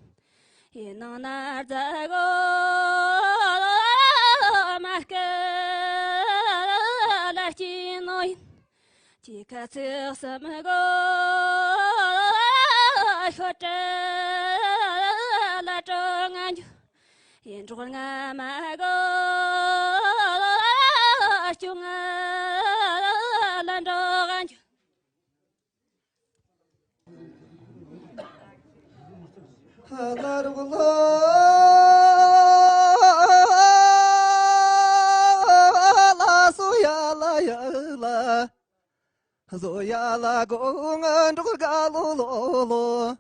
ཡེ་ནང་ན་རྫ་གོ་མ་སྐད་ལ་སྐྱེས་ནོ་ཡིན། ཅི་ཁ་ཚིག་སམ་གོ་ཤོ་ཏྲ་ལ་ཏྲོ་ང་འཇུ། ཡེ་འབྲོག་ང་མ་གོ་ཅུང་ང་ལ་འགྲོ་ང་འཇུ། ལ་རོགས་ལོ། ལ་སོ་ཡ་ལ་ཡ་ལ། བཟོ་ཡ་ལ་གོ་ང་འབྲོག་དགའ་ལོ་ལོ་ལོ།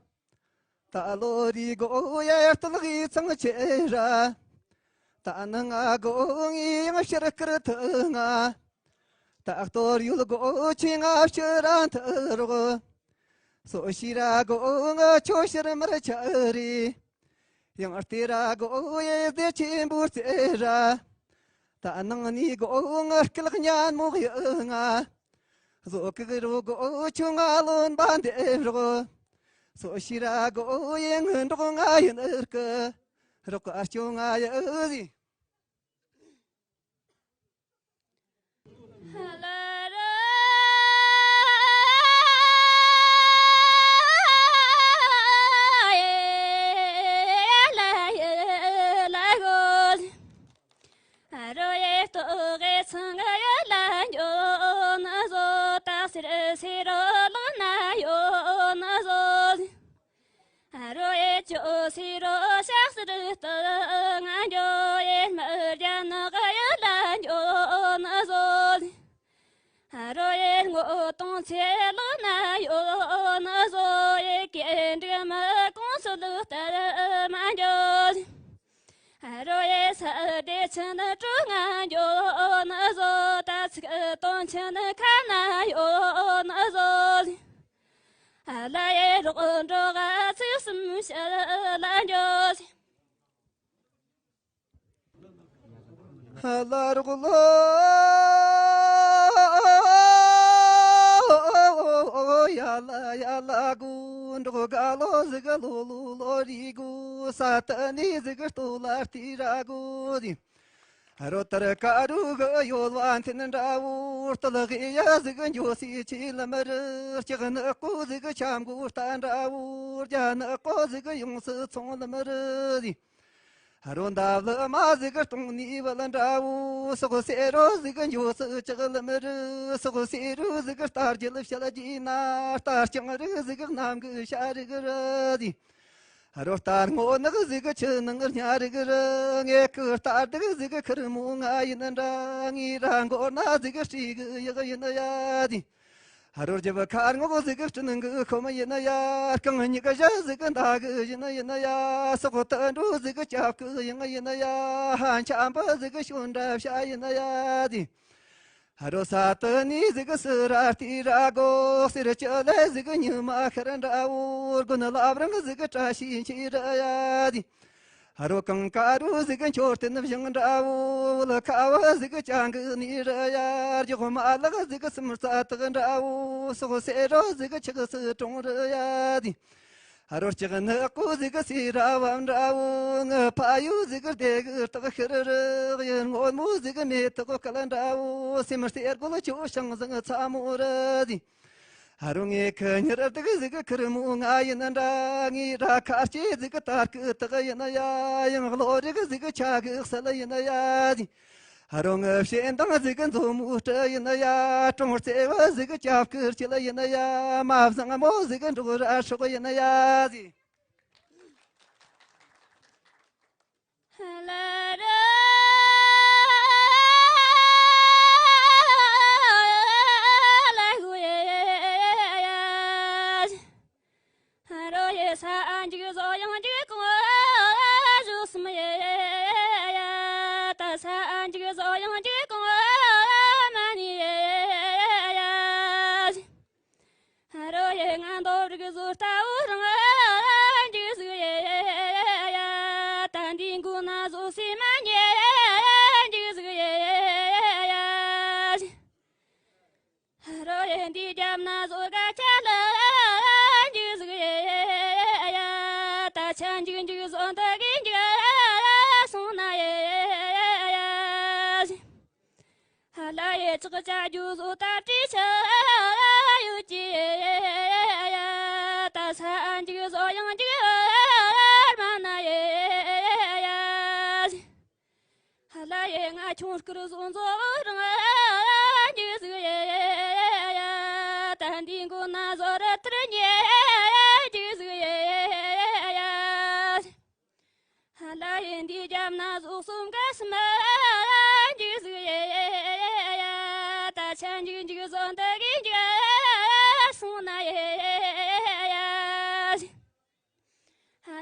ད་ལོ་རི་གོ་ཡ་ཡ་སྟོད་གི་ཚང་ཆེ་ར། ད་ནང་ང་གོ་ངི་ཡང་ཕྱིར་ཀིར་ཐུ་ང་། ད་གཏོར་ཡུལ་གོ་ཆེ་ང་ཕྱིར་ར་ཐུ་རོག། སོ་ཤི་ར་གོ་ང་ཆོ་ཕྱིར་མར་ཆ་རི། ཡང་ལྟེ་ར་གོ་ཡེ་ཟེ་ཆེན་པོ་རྩེ་ར། ད་ནང་ནི་གོ་ང་སྐལ་སྙན་མོ་ཡི་ང་། བཟོ་གི་རོ་གོ་ཆུ་ང་ལོན་པ་འདེབས་རོག། སོ་ཤི་ར་གོ་ཡེ་ངི་འབྲོག་ང་ཡིན་ཨར་ཀི། རོག་ཨར་ཅོ་ང་ཡི་ཨུ་ཟི། རོ་ཡེ་ཏོ་གེ་ཚང་ག་ཡོད་ལ་འཇོ་ན་བཟོ། ཏག་སེར་སེར་རོ་ལོ་ན་ཡོད་ན་བཟོ། རོ་ཡེ་ཅོ་སེར་རོ་ཤག་སེར་ཏོ་ང་འཇོ་ཡེ་མ་རྒྱ་ན་ག་ཡོད་ལ་འཇོ་ན་བཟོ། རོ་ཡེ་ངོ་གདོང་ཚེ་ལོ་ན་ཡོད་ན་བཟོ། ཡེ་ཀེ་འདྲི་མ་གོང་སུ་ལུ་ལྟར་མ་འཇོ། རོ་ཡེ་ས་དེ་ཆེན་ཀྲུ་ང་འཇོ་ན་བཟོ། ད་ཚིག་དོན་ཆེན་ཁ་ན་ཡོད་ན་བཟོ། ལ་ཡེ་རོགས་འགྲོ་ག་ཚིག་གསུམ་ཤ་ལ་འཇོ། ལ་རོགས་ལོ། ཡ་ལ་ཡ་ལ་གུ་འགྲོ་ག་ལོ་ཟིག་ལོ་ལོ་ལོ་རི་གུ་ས་ཏ་ནི་ཟིག་ལྟོ་ལ་ཏི་ར་གུ་ཟི། རོ་ལྟར་ཀ་རུ་གི་ཡོལ་བ་འཐེན་འདྲ་བོ། སྟོད་གི་ཡ་ཟིག་འགྱོ་སི་ཆི་ལམ་རི། ལྕགས་ནག་པོ་ཟིག་ཆམ་གོ་ལྟ་འདྲ་བོ། རྒྱ་ནག་པོ་ཟིག་ཡོང་སི་ཚོང་ལམ་རི་ཟི། རོ་འདབ་ལི་མ་ཟིག་སྟོང་ནི་བལ་འདྲ་བོ། སོག་སེ་རོ་ཟིག་འགྱོ་སི་ལྕགས་ལམ་རི། སོག་སེ་རོ་ཟིག་རྟ་རྒྱལ་བཤད་རྒྱུ་ན། རྟ་རྐྱང་རི་ཟིག་གནམ་གི་བྱ་རི་གི་རི་ཟི། རོ་རྟ་སྔོ་ནག་ཟིག་ཆུ་ནང་ཉ་རི་གི་རི། ངེད་ཀི་རྟ་སྡིག་ཟིག་ཁིར་མོ་ང་ཡིན་འདྲ། ངའི་ར་མགོ་ན་ཟིག་སྤྲེའུ་གི་ཡག་ཡིན་ཡ་ཟི། རོ་རྒྱབ་ཁ་སྔོག་ཟིག་སྤྲིན་གི་ཁོམ་ཡིན་ཡ། རྐང་སྙིགས་གཞི་ཟིག་མདའ་གི་ཡིན་ཡིན་ཡ། སོག་ཏུ་འགྲོ་ཟིག་ལྕགས་གི་ཡང་ཡིན་ཡ། ཧན་ཆམ་པ་ཟིག་ཤོན་འདྲ་བྱ་ཡིན་ཡ་ཟི། རོ་ས་ཏི་ནི་ཟིག་སི་ར་ཏི་ར་གོ། སེར་ཅི་ལེ་ཟིག་ཉི་མ་ཤར་འདྲ་བོ། དགུན་ལབ་རང་ཟིག་བཀྲ་ཤིས་འཁྱིལ་ར་ཡ་ཟི། རོ་གང་ཀ་རུ་ཟིག་མཆོད་རྟེན་བཞེངས་འདྲ་བོ། ལ་ཁ་བ་ཟིག་ཅང་གི་ནི་ར་ཡ། རྒྱུག་མ་ལག་ཟིག་སུམ་རྩ་དག་འདྲ་བོ། སོག་སེ་རོ་ཟིག་ཆགས་སུ་གྲོང་ར་ཡ་ཟི། རོ་ལྕགས་ནག་པོ་ཟིག་སི་ར་བམ་འདྲ་བོ། ངི་ཕ་ཡུལ་ཟིག་སྡེ་གི་སྟག་ཤར་རི། ཡུལ་སྔོན་མོ་ཟིག་མེ་ཏོག་སྐལ་འདྲ་བོ། སེམས་སེར་རྒོད་ཆུ་ཤིང་ཟིག་ཚ་མོ་ར་ཟི། རོ་ངེད་ཁི་ཉེར་སྡིག་ཟིག་ཁིར་མོ་ང་ཡིན་འདྲ། ངའི་ར་ཁ་སྐྱེས་ཟིག་དར་སྐུད་སྟག་ཡིན་ཡ། ཡང་གློ་རིག་ཟིག་ཆ་གི་གསལ་ཡིན་ཡ་ཟི། རོ་ངི་ཞེ་འདང་ཟིག་མཛོ་མོ་སྤྲི་ཡིན་ཡ། གྲོང་རྩེ་བ་ཟིག་ཅབ་ཀི་ཅིལ་ཡིན་ཡ། མ་བཟང་མོ་ཟིག་འབྲོག་ར་སྲོག་ཡིན་ཡ་ཟི། ལ་ར་ལ་ཧུ་ཡ་ཡ། རོ་ཡེ་ས་འཇིག་བཟོ་ཡང་འཇིག་གོང་བཞུགས་སམ་ཡེ། ད་ས་འཇིག་བཟོ་ཡང་འཇིག་གོང་མ་ནི་ཡེ། རོ་ཡེ་ང་འདོ་རིག་བཟོ་ལྟ་བུ་རང་འཇིག་ཟིག་ཡེ། ད་འདི་མགོ་ན་བཟོ་སི་མ་ཉེ་འཇིག་ཟིག་ཡེ། ན་བཟོ་ག་ཆ་ལ་འཇིགས་ཟིག་ཡ། ད་ཆ་འཇིགས་འཇིགས་བཟོ་འདི་གི་འཇིགས་སོང་ན་ཡ། ལ་ཡ་ཅག་ཅག་རྒྱུ་བཟོ་ད་བྲིས་ཆ་ཡོད་ཀྱི་ཡ། ད་ས་འཇིགས་བཟོ་ཡང་འཇིགས་མ་ན་ཡ། ལ་ཡེ་ང་ཆུང་སྐུར་བཟོ་མཛོ་རང་འཇིགས་ཟིག་ཡེ། ད་འདི་མགོ་ན་བཟོ་ར་ཐུར་ཉེ་འཇིགས་ཟིག་ཡེ། ལ་ཡེ་འདི་རྒྱབ་ན་བཟོ་གསུམ་ག་སྨ་འཇིགས་ཟིག་ཡེ། ད་ཆ་འཇིགས་འཇིགས་བཟོ་འདི་གི་འཇིགས་སོང་ན་ཡེ།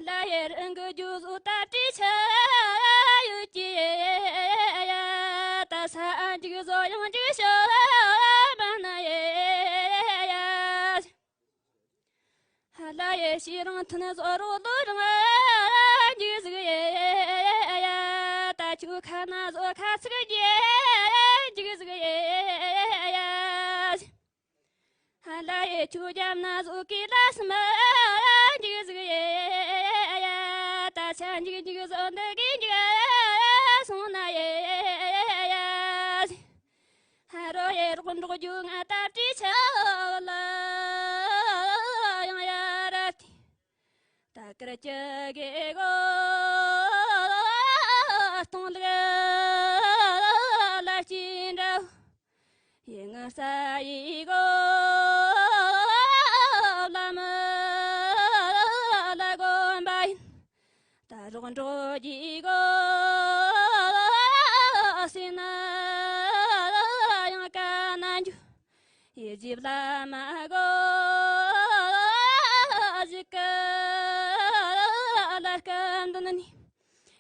ལ་ཡེ་རང་གི་རྒྱུ་བཟོ་ད་བྲིས་ཆ་ཡོད་ཀྱི་ཡ། ད་ས་འཇིགས་བཟོ་ཡང་འཇིགས་ཤོ་མ་ན་ཡ། ལ་ཡེ་ཤེས་རང་མཐུན་བཟོ་རོ་ལོ་རང་འཇིགས་ཟིག་ཡ། ད་ཆུ་ཁ་ན་བཟོ་ཁ་ཚིག་རྒྱ་འཇིགས་ཟིག་ཡ། ལ་ཡེ་ཆུ་རྒྱབ་ན་བཟོ་གི་ལ་སྨ་འཇིགས་ཟིག་ཡེ། ད་ཆ་འཇིགས་འཇིགས་བཟོ་འདི་གི་འཇིགས་སོང་ན་ཡེ། རོ་ཡེ་རོགས་འགྲོགས་རྒྱུ་ང་ད་བྲིས་ཆ་ལ་ཡང་ཡ་ར་ཏི། ད་ཀར་ཅི་གེ་གོ་སྟོང་ལ་ལ་ཅི་འདྲ། ཡེ་ང་ས་ཡི་གོ་ལ་མ་ལ་གོམ་པ་ཡིན། ད་རོགས་འགྲོ་གི་གོ་སེ་ན་ཡང་ཀ་ན་འཇུ། ཡེ་ཇིབ་ལ་མ་གོ་ཟི་ཀ་ལ་སྐམ་དུ་ནི།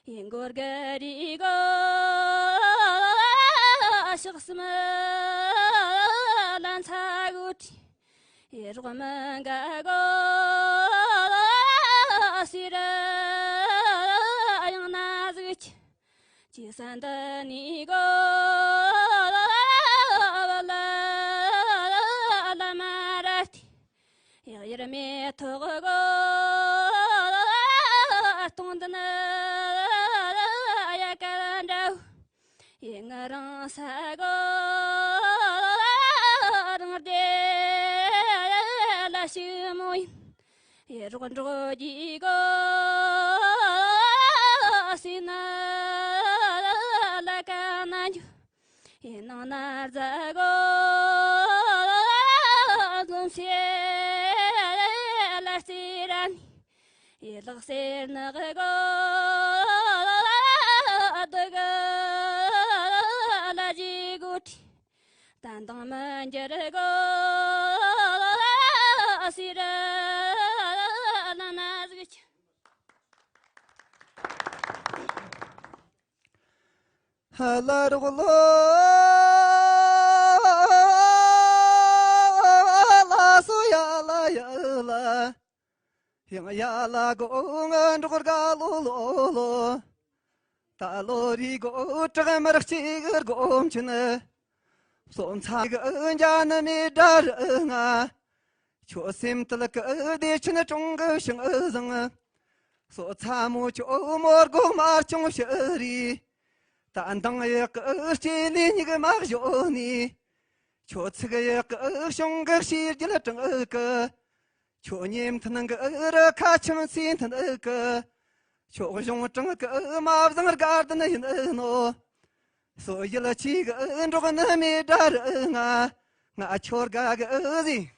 ཡིན་གོར་ག་རི་གོ་ཤག་སི་མ་ལ་ཚ་གོ་ཏི། ཡེ་རོགས་མ་ག་གོ་སི་ར་ཡང་ན་ཟིག་ཅི། ཅི་ས་འདི་ནི་གོ་ལ་མ་ར་ཏི། ཡག་ཡར་མེ་ཐོག་གོ་སྟོང་འདི་ན་ཡ་ཀ་འདྲ། ཡེ་ང་རང་ས་གོ་རང་རྡེ་ལ་ཤི་མོ་ཡིན། ཡེ་རོགས་འགྲོགས་གི་གོ་སེ་ན་ལ་ཀ་ན་འཇུ། ཡེ་ནང་ན་རྫ་གོ་ལོན་སེ་ལ་སེ་ར་ནི། ཡེ་ལག་སེར་ནག་གོ་དུ་གོ་ལ་ཇི་གོ་ཏི། ད་འདང་མི་འགྱུར་གོ་སེ་ར་ལ་ན་ཟིག་ཅི། ཧ་ལ་རོགས་ལོ། ལ་སོ་ཡ་ལ་ཡ་ལ། ཡང་ཡ་ལ་གོ་ང་འབྲོག་དགའ་ལོ་ལོ་ལོ། ད་ལོ་རི་གོ་བྲག་དམར་གཅིག་སྒོམ་ཆེན། སོ་མཚམས་གི་འཇའ་ནི་མི་འདྲ་རུ་ང་། ཁྱོད་སེམས་དལ་གི་བདེ་ཆེན་གྲོང་གི་ཞིང་བཟང་། སོ་ཚ་མོ་ཁྱོད་མོར་གོ་མར་ཆུང་ཕྱི་རི། ད་འདང་ཡག་གི་སྐྱེ་ནི་སྙིགས་མ་གཞོན་ནི། ཁྱོད་ཚིག་ཡག་གི་གཞུང་གི་ཤེས་རྒྱུད་དྲང་གི། ཁྱོད་ཉེ་མཐུན་གི་རི་ཁ་ཁྱིམ་མཚེས་མཐུན་གི། ཁྱོད་གཞུང་དྲང་གི་མ་བཟང་དགའ་ལྡན་ཡིན་ནོ། སོ་ཡུལ་ཆེ་གི་འབྲོག་ནི་མི་འདྲ་རུ་ང་། ང་ཁྱོད་དགའ་གི་ཟིན་